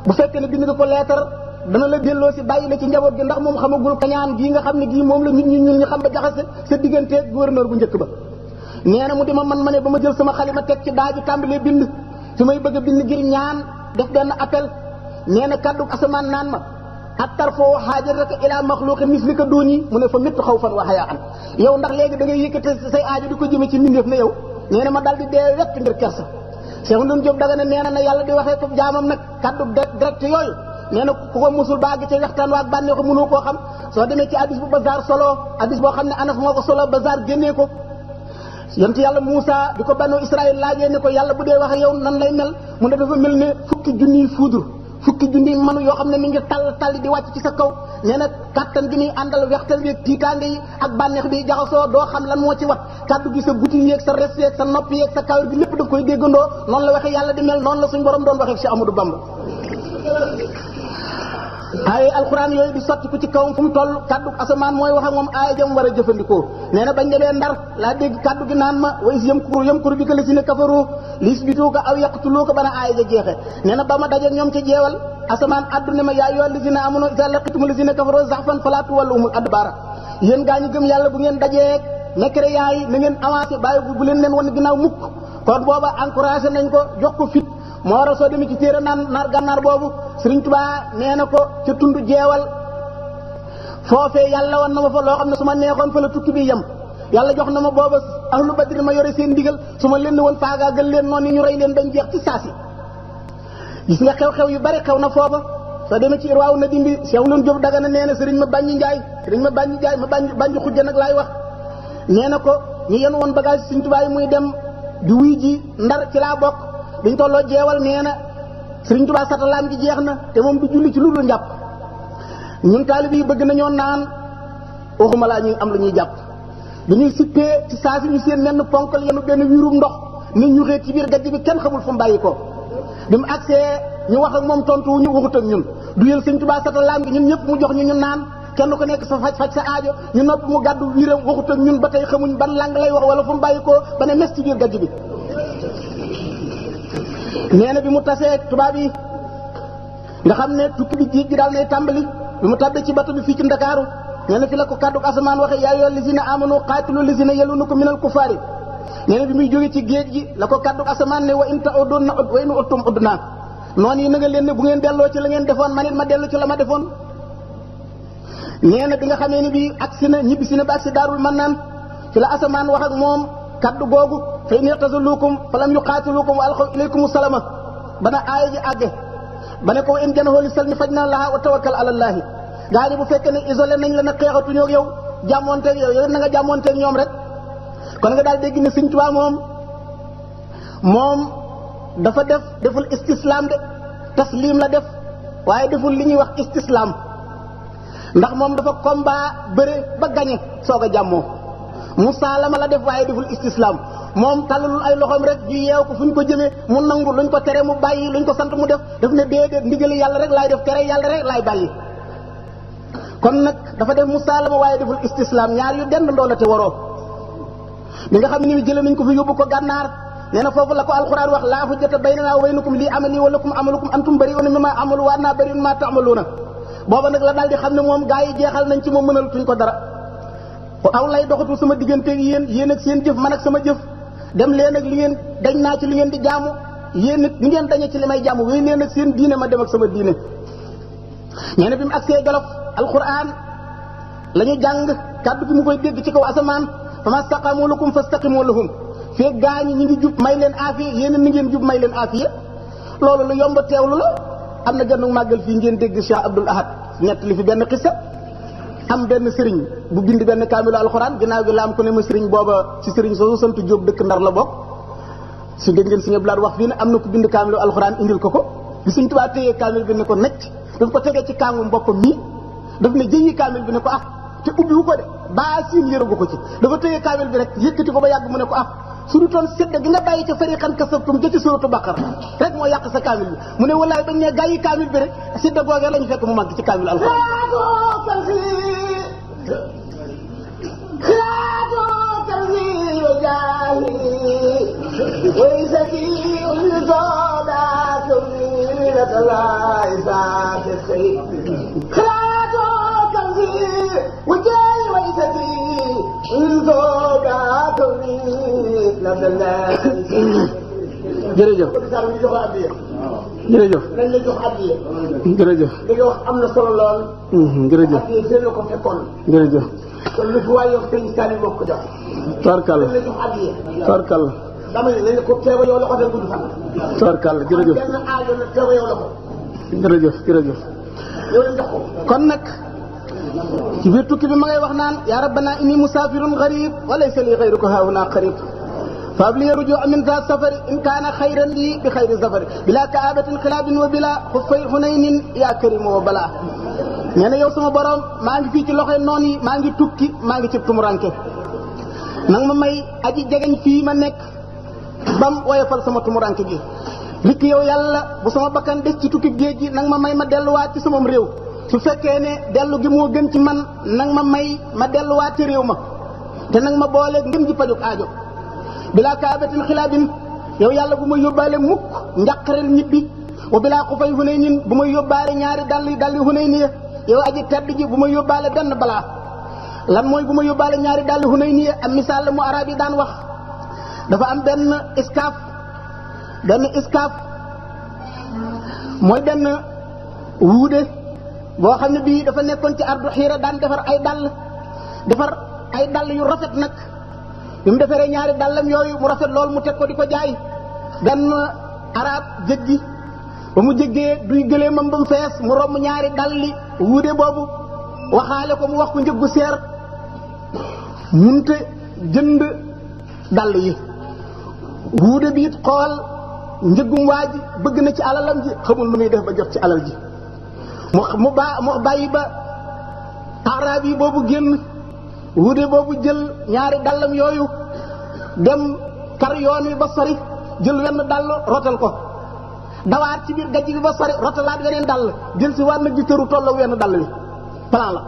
bu fekkee ne bind nga ko leetar dana la delloo si bàyyi la ci njaboot gi ndax moom xamagul kañaan gii nga xam ne gii moom la nit ñi ñun ñu xam ba jaxase sa digganteeg gouverneur bu njëkk ba nee na mu di ma man ma ne ba ma jël sama xalima teg ci daaju tàmbalee bind fi may bëgg a bind ngir ñaan def benn appel nee na kaddu asamaan naan ma attar foo xaajataka ilaa maxluuqin mislika duuni mu ne fa métti xaw fan wa hayaan yow ndax léegi da ngay yëkkate say aajo di ko jëme ci mbindeef na yow nee na ma dal di dee wett ngir kersa Cheikh Ndour Diop daga ne nee na yàlla di waxee ko jaamam nag kaddu direct yooyu nee na ku ko musul baag ci waxtaan waak bànneexu mënoo koo xam soo demee ci hadis bu Bazaar solo hadis boo xam ne Anas moo ko solo Bazaar génnee ko yonent yàlla Moussa bi ko banu Israël laajee ne ko yàlla bu dee wax yow nan lay mel mu ne dafa mel ne fukki junniy manu yoo xam ne mi ngi tall di wàcc ci sa kaw nee na kattan gi muy àndal wextal bi tiitaange yi ak bànneex bi jaxasoo doo xam lan moo ci wat kaddu gi sa buti yeeg sa res yeeg sa nopp yeeg sa kawar gi lépp daf koy déggandoo noonu la waxe yàlla di mel noonu la suñ borom doon waxee Cheikh Amadou Bamba ay alxuraan yooyu di sotti ku ci kawam fu mu toll kaddu asamaan mooy wax ak moom aaya jam war a jëfandikoo nee na bañ demee Ndar laa dégg kaddu gi naan ma wa is yamkuru bika lazina kafaru lisbituuka aw yaqtuluuka bana aaya ja jeexe nee na ba ma dajeeg ñoom ca jeewal asamaan addu ne ma yaa ayyuhal lazina amanu izaa laqitumul lazina kafaru zahfan falaa tuwalluhumul adbaara yéen gaa ñu gëm yàlla bu ngeen dajeeg mécréants yi na ngeen avancé bàyyi bu leen leen wan ginnaaw mukk kon booba encouragé nañ ko jox ko fit moo war a soo demee ci téere naar gànnaar boobu Sëriñ Tuubaa nee na ko ca tund jeewal foofee yàlla wan na ma fa loo xam ne su ma neexoon fa la tukki bi yem yàlla jox na ma booba ahlu badri ma yore seen ndigal su ma leen woon faagaagal leen noonu ñu rey leen bañ jeex ci saasi gis nga xew-xew yu bari xew na foofa soo demee ci irwaaw na dimbi Cheikh Ndour Diop daga na nee na sëriñ ma bàññi njaay ma bàññi xujja nag laay wax nee na ko ñu yen woon bagage Sëriñ Tuubaa yi muy dem di wuy ji Ndar ci laa bokk biñ tolloo jeewal nee na Sëriñ Tuubaa satalaam ji jeex na te moom du julli ci lu dul njàpp ñun taalib yi bëgg nañoo naan waxuma laa ñuy am lu ñuy jàpp dañuy sippee ci saa si ñu seen menn ponkal yenu benn wiirum ndox ni ñu xeet ci biir gajj bi kenn xamul fu mu bàyyi ko bi mu agsee ñu wax ak moom tontu wu ñu waxut ak ñun du yël Sëriñ Tuubaa satalaam gi ñun ñëpp mu jox ñu naan kenn ku nekk sa faj sa aajo ñu nopp mu gàddu wiiram waxut ak ñun ba tey xamuñ ban lang lay wax wala fu mu bàyyi ko ba ne mes ci biir gajj bi nee na bi mu tasee tubaab yi nga xam ne tukki bi géej gi daal nay tàmbali bi mu tàbbee ci bato bi fii ci Ndakaaru nee na fi la ko kaddu asamaan waxee yaa ayyuhal lazina amanu qaatilu lazina yaluunakum minal kuffaari nee na bi muy jóge ci géej gi la ko kaddu asamaan ne wa in ta'uddu na'ud wa in uttum udnaa noonu yi na nga leen ne bu ngeen delloo ci la ngeen defoon man it ma dellu ci la ma defoon nee na bi nga xamee ni bii agsi na ñibbisi na ba agsi Daarul Mannaan fi la asamaan wax ak moom kaddu googu fa in i'tazaluukum falam yuqaatiluukum wa alqaw ilaykumu salama bana aaya ji àgge ba ne ko wa in janahu lis-salmi fajnah lahaa wa tawakkal ala llaahi gaa ñi bu fekkee ne isolé nañ la nag xeexatuñoo ak yow jàmmoonteeg yow na nga jàmmoonteeg ñoom rek kon nga daal dégg ne Sëriñ Tuubaa moom dafa deful istislaam de taslim la def waaye deful li ñuy wax istislaam ndax moom dafa combat bëre ba gañe soog a jàmmoo musaalama la def waaye deful istislaam moom tàllalul ay loxoom rek ju yeew ko fu ñu ko jëmee mu nangu luñ ko tere mu bàyyi luñ ko sant mu def ne déedéet ndigali yàlla rek laay def tere yàlla rek laay bàyyi kon nag dafa def musaalama waaye deful istislaam, ñaar yu dend ndoo la te waroo. bi nga xam ne ni jëlee nañ ko fi yóbbu ko gànnaar, nee na foofu la ko alxuraan wax laa hujjata baynanaa wa baynakum lii amali wa lakum amalukum antum bari'uuna mimmaa a'malu wa annaa bari'un mimmaa ta'maluuna. booba nag la daal di xam ne moom gaa yi jeexal nañ ci moom mënalatuñ ko dara. aw lay doxatul sama digganteeg yéen ak seen jëf man ak sama jëf, dem leen ak li ngeen dañ naa ci li ngeen di jaamu, yéen it ni ngeen dañee ci li may jaamu, wéy leen ak seen diine ma dem ak sama diine. nee na bi mu agsee Jolof alxuraan la ñu jàng kàddu gi mu koy dégg ci kaw asamaan famaa staqaamu lakum fastaqiimu lahum, feeg gaa ñi ngi jub may leen aafiya, yéen ni ngeen jub may leen aafiya. loolu lu yomb teewlu la. am na genn màggal fii ngeen dégg Cheikh Abdoul Ahad ñett li fi benn xissa, am benn sëriñ bu bind benn kaamilu alxuraan, ginnaaw gi la am ko ne ma sëriñ booba ci sëriñ soosu sant Jóob dëkk Ndar la bokk. su dégg ngeen suñu blaat wax fii ne am na ku bind kaamilu alxuraan indil ko bi Sëriñ Tuubaa téyee kaamil bi ne ko necc, bi mu ko tegee ci kàngum boppam mii daf ne jëyi kaamil bi ne ko te ubbiwu ko de baa siin yëragu ko ci, dafa téye kaamil bi rek yëkkati ko ba yàgg mu ne ko su du toon sedda gi nga bàyyi ca fariqan kasabtum ja ci suratu Baqara rek moo yàq sa kaamil bi. mu ne wallaay bañ ne gàyyi kaamil bi rek sedda googee lañu fekk mu màgg ci kaamil alxuraan. jërëjëf jërëjëf nañ la jox addiya. jërëjëf li nga wax am na solo lool. jërëjëf addiya seen la ko fekkoon. jërëjëf kon lu fi waay yow sëñ Saliou moo ko jox. tubarkalla nañ la jox addiya. tubarkalla dama ne nañ la ko teewa yow la ko dem gudd fan. tubarkalla jërëjëf benn aajo la teewa yow la ko. jërëjëf jërëjëf yow lañ jox ko. kon nag ci biir tukki bi ma ngay wax naan yaa rabbana inni musaafirun garib wa laysa li xayruka haahuna qarib فابلي رجوع من ذا السفر إن كان خيرا لي بخير السفر بلا كآبة خلاب وبلا خفي حنين يا كريم وبلا ñene yow sama borom maa ngi fii ci loxoy noon yi maa ngi tukki maa ngi ci tumuranke nang ma may aji jegeñ fii ma nekk bam woyofal sama tumuranke gi rikk yow yàlla bu sama bakkan des ci tukki géej gi nang ma may ma delluwaat ci sama réew su fekkee ne dellu gi moo gën ci man nang ma may ma delluwaat ci réew ma te nang ma boole ngeen ji pajuk aajo bilaa kaabatin xilaabin yow yàlla bu ma yóbbaale mukk njàqareel ñibbi wa bilaa xufay Hunaynin bu ma yóbbaale ñaari dalli Hunayni yow aji tedd ji bu ma yóbbaale benn balaa lan mooy bu ma yóbbaale ñaari dalli Hunayni am misaal la mu arab yi daan wax dafa am benn iskaaf mooy benn wuude boo xam ne bii dafa nekkoon ci ardu xiira daan defar ay dàll yu rafet nag bi mu defaree ñaari dàllam yooyu mu rafet lool mu teg ko di ko jaay benn arab jéggi ba mu jéggee duy gëleemam ba mu fees mu romb ñaari dalli wuude boobu waxaale ko mu wax ko njëggu seer munte jënd dàll yi wuude bi it xool njëggum waa ji bëgg na ci alalam ji xamul lu muy def ba jot ci alal ji mu bàyyi ba arab yi boobu génn wuude boobu jël ñaari dàllam yooyu dem kar yoon wi ba sori jël wenn dàll rotal ko dawaat ci biir gajj bi ba sori rotalaat weneen dàll jël si waat nag di tëru tolloo wenn dàll wi plan la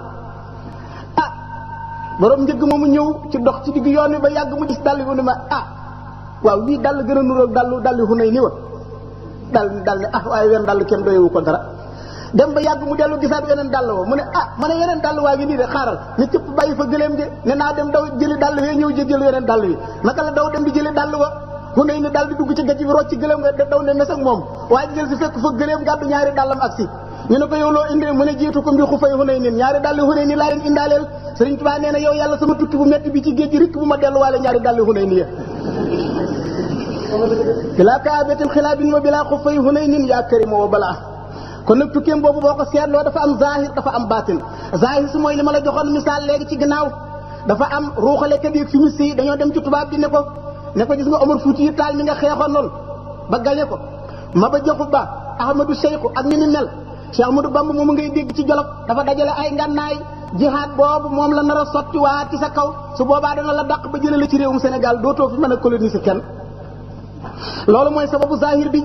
borom njëgg moomu ñëw ci dox ci digg yoon wi ba yàgg mu gis dàll wi ne ma waaw lii dàll gën a nuróog dalli Hunayni wa dal ne waaye wenn dàll kenn doyewu ko dara dem ba yàgg mu dellu gisaat weneen dàll wa mu ne ma ne yeneen dàll waa ngi nii de xaaral ne cëpp bàyyi fa gëléem de ne naa dem daw jëli dàll wee ñëw jël weneen dàll wi naka la daw dem di jëli dàll wa Hunayni daal di dugg ci gajj bi rocc ci gëléem nga daw ne mes ak moom waaye jël si fekk fa gëléem gàddu ñaari dàllam ak si ñu ne ko yow loo indee mu ne jiitu ko mbi xufay Hunayni ñaari dàll Hunayni laa leen indaaleel Sëriñ Tuubaa nee na yow yàlla sama tukki bu metti bi ci géej gi rikk bu ma delluwaale ñaari dàll Hunayni ya bilaa kaabatin xilaabin wa bilaa xufay Hunaynin yaa karima wa balaa kon nag tukkeem boobu boo ko seetloo dafa am zahir dafa am baatin zahir si mooy li ma la joxoon misaal léegi ci ginnaaw dafa am ruuxalekat yi fi mu si dañoo dem ci tubaab bi ne ko gis nga Omar Fuuti Taal mi nga xeexoon lool ba gañe ko Maba Jaxu Ba Ahmadou Seyxu ak ni ni mel Cheikh Ahmadou Bamba moom ngay dégg ci Jolof dafa dajale ay ngànnaay jihaad boobu moom la nar a sotti waat ci sa kaw su boobaa dana la dàq ba jële la ci réewum Sénégal dootoo fi mën a coloniser kenn loolu mooy sababu zahir bi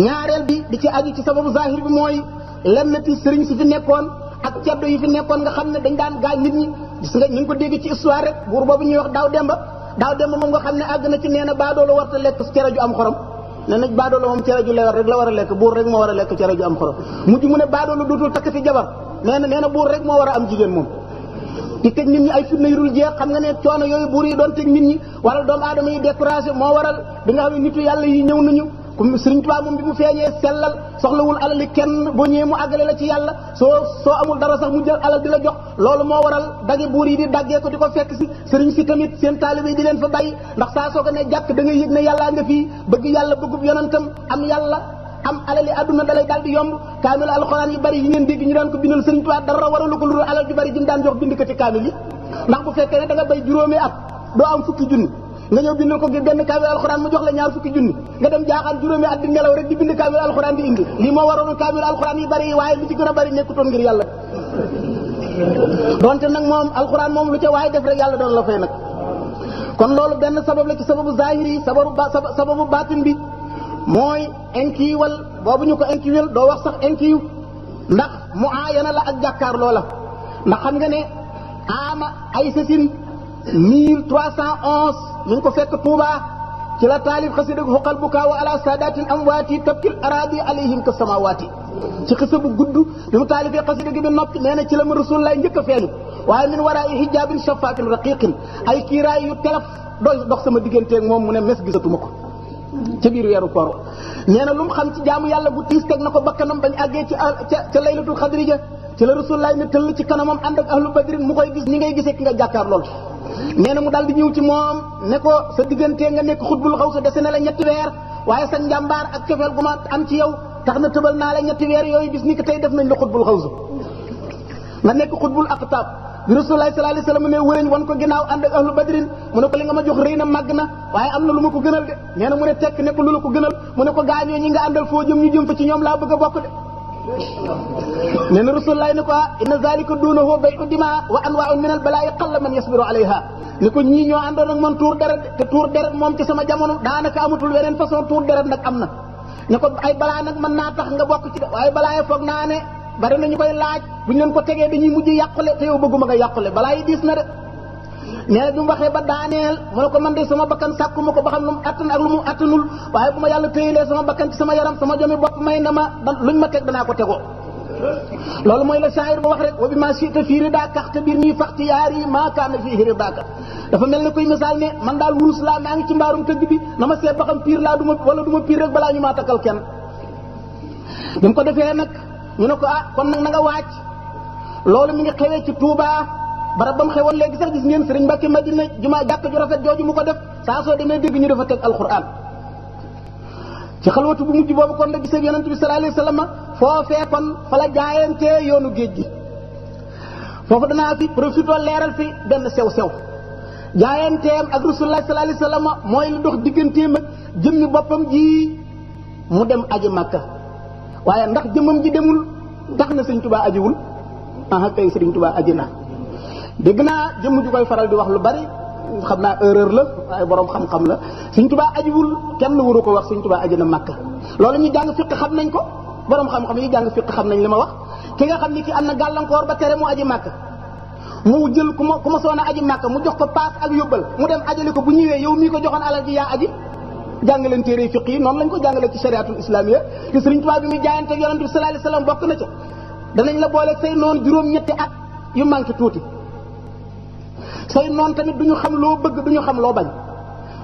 ñaareel bi di ci aju ci sababu zahir bi mooy lennati sëriñ si fi nekkoon ak ceddo yi fi nekkoon nga xam ne dañ daan gaañ nit ñi gis nga ñu ngi ko dégg ci histoire rek buur boobu ñuy wax daaw demba moom nga xam ne àgg na ci nee na baadoola warta lekk cere ju am xorom nee na baadoola moom cere ju lewar rek la war a lekk buur rek moo war a lekk cere ju am xorom mujj mu ne baadoola dootul takkati jabar nee na buur rek moo war a am jigéen moom di teg nit ñi ay fitna yu dul jeex xam nga ne coono yooyu buur yi doon teg nit ñi waral doomu aadama yi découragé moo waral bi nga xam ne nitu yàlla yi ñëw nañu comme Sëriñ Tuubaa moom bi mu feeñee sellal soxlawul alali kenn boo ñëwee mu àggale la ci yàlla soo amul dara sax mu jël alal di la jox loolu moo waral dagge buur yi di daggee ko di ko fekk si sëriñ si tamit seen taalibe yi di leen fa bàyyi ndax saa soo ko ne jàkk da ngay yëg ne yàllaa nga fii bëgg yàlla bëggub yonentam am yàlla am alali àdduna dalay daal di yomb kaamil alxuraan yu bari yi ngeen dégg ñu daan ko bindal Sëriñ Tuubaa dara waralu ko lu dul alal ju bari ji mu daan jox bind ko ci kaamil yi ndax bu fekkee ne da nga bay juróomi at doo am fukki junni nga ñëw bind ko ngir benn kaamil alxuraan mu jox la ñaar fukki junni nga dem jaaxaan juróomi at di nelaw rek di bind kaamil alxuraan di indi lii moo waroon kaamil alxuraan yi bari waaye li ci gën a bari nekkutoon ngir yàlla donte nag moom alxuraan moom lu ca waaye def rek yàlla doon la fay nag kon loolu benn sabab la ci sababu zahiri yi sababu baatin bi mooy inkiiwal boobu ñu ko inkiiwal doo wax sax inkiiw ndax mu aayana la ak jàkkaar loola ndax xam nga ne ama ay sasin 1311 mi ngi ko fekk Touba ci la taalif xasida xuqal bukaa wa ala saadatil amwaati tabkil araadi alayhim ka samawaati ci xisa bu gudd bi mu taalifee xasida gi bi noppi nee na ci la ma rasulullah njëkk a feeñu waaye min waraa'i hijaabin shafaakin raqiqin ay kiiraay yu telef dox sama digganteeg moom mu ne mes gisatuma ko ca biir weeru koor nee na lu mu xam ci jaamu yàlla bu tiis teg na ko bakkanam bañ àggee ca laylatul xadri ja ci la rasulullah ne tëll ci kanamam ànd ak ahlu badrin mu koy gis ni ngay gisee ki nga jàkkaar lool nee na mu daal di ñëw ci moom ne ko sa diggantee nga nekk xutbul xaw sa dese na la 3 weer waaye sa njàmbaar ak cofeel gu ma am ci yow tax na tëbal naa la 3 weer yooyu bis ni ko tey def nañ la xutbul xaw sa nga nekk xutbul aqtaab bi rasulullah sallallahu alayhi wasallam ne wëreñ wan ko ginnaaw ànd ak ahlu badrin mu ne ko li nga ma jox rëy na màgg na waaye am na lu ma ko gënal de nee na mu ne tekk ne ko lu la ko gënal mu ne ko gaañoo ñi nga àndal foo jëm ñu jëm fa ci ñoom laa bëgg a bokk de nee na rasulullah ne ko inna zalika duunahu bay'u dimaa wa anwaa'un min al balaa'i qalla man yasbiru alayha ni ko ñii ñoo àndoon ak man tuur deret te tuur deret moom ci sama jamono daanaka amatul weneen façon tuur deret nag am na ne ko ay balaa nag mën naa tax nga bokk ci de waaye balaa yi foog naa ne bari na ñu koy laaj bu ñu leen ko tegee dañuy mujj yàqule te yow bëgguma nga yàqule balaa yi diis na de nee na bi mu waxee ba daaneel mu ne ko man de sama bakkan sàkku ma ko ba xam lu mu attan ak lu mu attanul waaye bu ma yàlla téyelee sama bakkan ci sama yaram sama jomi bopp may na ma luñ ma teg danaa ko tegoo loolu mooy la shaayir ba wax rek wa bi ma siita fii ridaaka axtabir nii faxtiyaar yi maa kaana fii ridaaka dafa mel ne koy misaal ne man daal wurus laa maa ngi ci mbaarum tëgg bi na ma seet ba xam piir laa duma wala du ma piir rek balaa ñu maa takkal kenn bi mu ko defee nag ñu ne ko kon nag na nga waaj loolu mi ngi xewee ci Touba barab ba mu xewoon léegi sax gis ngeen Sëriñ Mbàkke Madina jumaa jàkk ju rafet jooju mu ko def saa soo demee dégg ñu dafa teg alquran ci xalwatu bu mujj boobu kon la gisee yonent bi sallallahu alayhi wasallam foofee kon fa la jaayantee yoonu géej gi foofu danaa fi profité leeral fi benn sew-sew jaayanteem ak rasulullah sallallahu alayhi wasallam mooy lu dox digganteem ak jëmmi boppam ji mu dem aji Makka waaye ndax jëmmam ji demul tax na Sëriñ Tuubaa ajiwul kay Sëriñ Tuubaa aji na dégg naa jëmm ju koy faral di wax lu bari xam naa erreur la waaye borom xam-xam la Sëriñ Tuubaa ajiwul kenn waru ko wax Sëriñ Tuubaa aji na Makka loolu ñu jàng fiq xam nañ ko borom xam-xam yi jàng fiq xam nañ li ma wax ki nga xam ni ki am na gàllankoor ba tere mu aji Makka mu jël ku ma soona aji Makka mu jox ko paas ak yóbbal mu dem ajali ko bu ñëwee yow mii ko joxoon alal ji yaa aji jàng leen téere fiq yi noonu lañ ko jàngale ci shariatul islamiyya te Sëriñ Tuubaa bi muy jaayante ak yonent bi sallallahu alayhi wasallam bokk na ca danañ la boole say noon juróom-ñetti at yu manqué tuuti say noon tamit duñu xam loo bëgg duñu xam loo bañ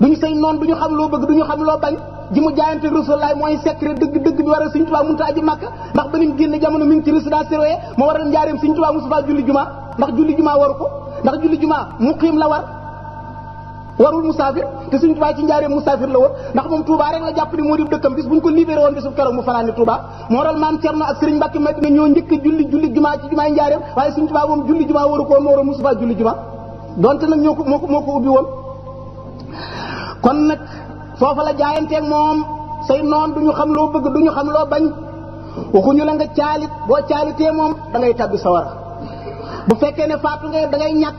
duñu say noon duñu xam loo bëgg duñu xam loo bañ ji mu jaayante ak Rasulullah mooy secret dëgg bi waral Sëriñ Tuubaa mënut a aji Makka ndax ba nim génne jamono mi ngi ci résidence surveillée moo waral njaareem Sëriñ Tuubaa mosu faa julli juma ndax julli juma waru ko ndax julli juma muqiim la warul musaafir te Sëriñ Tuubaa ci njaareem musaafir la war ndax moom Touba rek la jàpp ni moo di dëkkam bis bu ñu ko libéré woon bisu keroog mu fanaan ni Touba moo waral maam Cerno ak Sëriñ Mbàkke Madina ñoo njëkk a julli juma ci jumaay njaareem waaye Sëriñ Tuubaa moom julli juma waru ko moo waral mosu faa julli juma donte nag moo ko ubbi woon kon nag foofa la jaayanteeg moom say noon duñu xam loo bëgg duñu xam loo bañ waxuñu la nga caalit boo caalitee moom da ngay tabbi sawara bu fekkee ne faatu nga da ngay ñàkk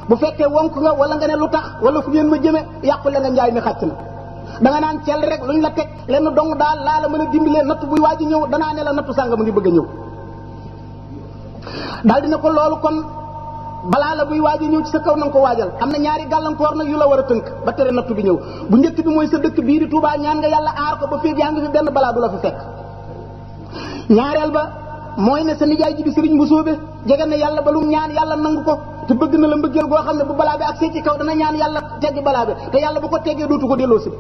bu fekkee wonk nga wala nga ne lu tax wala fu ngeen ma jëme yàqule nga njaay mi xàcc na da nga naan cel rek luñ la teg lenn dong daal laa la mën a dimbalee natt buy waaj a ñëw danaa ne la nattu sànga mu ngi bëgg a ñëw daal dina ko loolu kon balaa la buy waaj a ñëw ci sa kaw na nga ko waajal am na ñaari gàllankoor nag yu la war a tënk ba tere nattu bi ñëw bu njëkk bi mooy sa dëkk bii di Touba ñaan nga yàlla aar ko ba fii yaa ngi fi benn balaa du la fi fekk ñaareel ba mooy ne sa nijaay ji di sëriñ bu sóobe jege na yàlla ba lu mu ñaan yàlla nangu ko te bëgg na la mbëggeel goo xam ne bu balaa bi ak see ci kaw dana ñaan yàlla teggi balaa bi te yàlla bu ko teggee dootu ko delloo si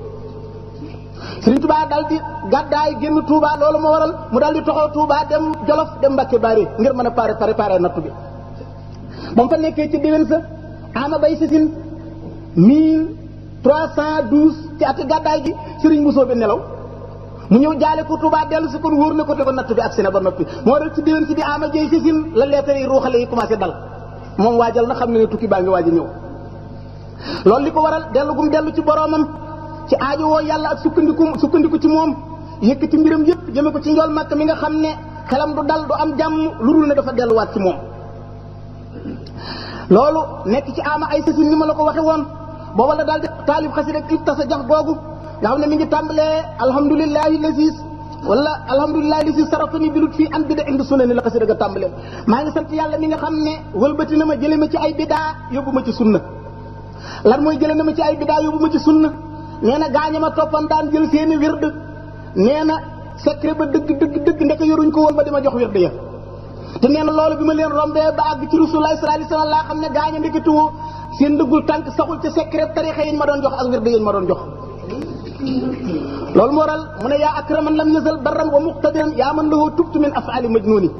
sëriñ Touba daal di gàddaay génn Touba loolu moo waral mu daal di toxoo Touba dem Jolof dem Mbàkke Bari ngir mën a préparer nattu bi ba mu fa nekkee ci déwén sa ama bay sisin 1312 ci ati gàddaay gi sëriñ bu soobe nelaw mu ñëw jaale ko Touba dellu si kon wóor na ko te ko natt bi agsi na ba noppi moo dal ci déwén si di ama jay sisin la leetar yi ruuxale yi commencé dal moom waajal na xam ne tukki baa ngi waaj a ñëw loolu li ko waral dellu gum dellu ci boroomam ci aajo woo yàlla ak sukkandiku ci moom yëkkati mbiram yëpp jëme ko ci njool màkk mi nga xam ne xelam du dal du am jàmm lu dul ne dafa delluwaat ci moom loolu nekk ci ama ay sasin ni ma la ko waxe woon booba la daal di taalib xasida ak tasa jax googu nga xam ne mi ngi tàmbalee alhamdulillahi lazi wala alhamdulillahi lazi sarafani bilut fii an bida indi sunna ni la xasida ga tàmbalee maa ngi sant yàlla mi nga xam ne wëlbati na ma jële ma ci ay bidaa yóbbu ma ci sunna lan mooy jële na ma ci ay bidaa yóbbu ma ci sunna nee na gaaña ma toppan daan jël seeni wird nee na secret ba dëgg ndeke yoruñ ko woon ba di ma jox wird ya te nee na loolu bi ma leen rombee ba àgg ci Rasulullah sallallahu alayhi wasallam laa xam ne gaaña ndeketewoo seen dëggul tànk saxul ci secret tarixa yi ma doon jox ak wird yi ma doon jox loolu moo waral mu ne yaa akraman lam yazal barran wa muqtadiran yaa man lahu tubtu min af'ali majnuni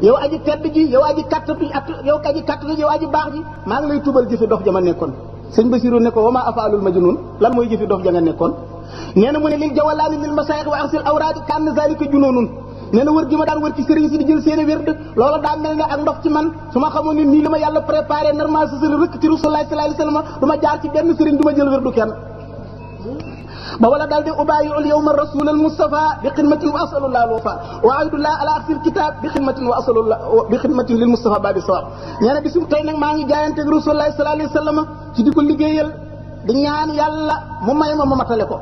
yow aji tedd ji yow aji kattatu yow aji kattatu yow aji baax ji maa ngi lay tubal jëfi dox jama nekkoon sëñ Basiru ne ko wa ma af'alul majnun lan mooy jëfi dox ja nga nekkoon nee na mu ne lil jawalaani lil masaayix wa arsil awraadi kan zalika jununun nee na wër gi ma daan wër ci sëriñ si di jël seeni wird loolu daa mel ne ak ndox ci man su ma xamoon ne nii la ma yàlla préparé normal sa sëri rëkk ci Rasulullah sallallahu alayhi wasallam du ma jaar ci benn sëriñ du ma jël wirdu kenn ba wala daal di ubayiul yawma rasul al mustafa bi xidmatin wa asalullah al wafa wa aydullah ala axsil kitab bi xidmatin wa asalullah bi xidmatin lil mustafa babi sawab nee na bisum tey nag maa ngi jaayanteeg Rasulullah sallallahu alayhi wasallam ci di ko liggéeyal di ñaan yàlla mu may ma matale ko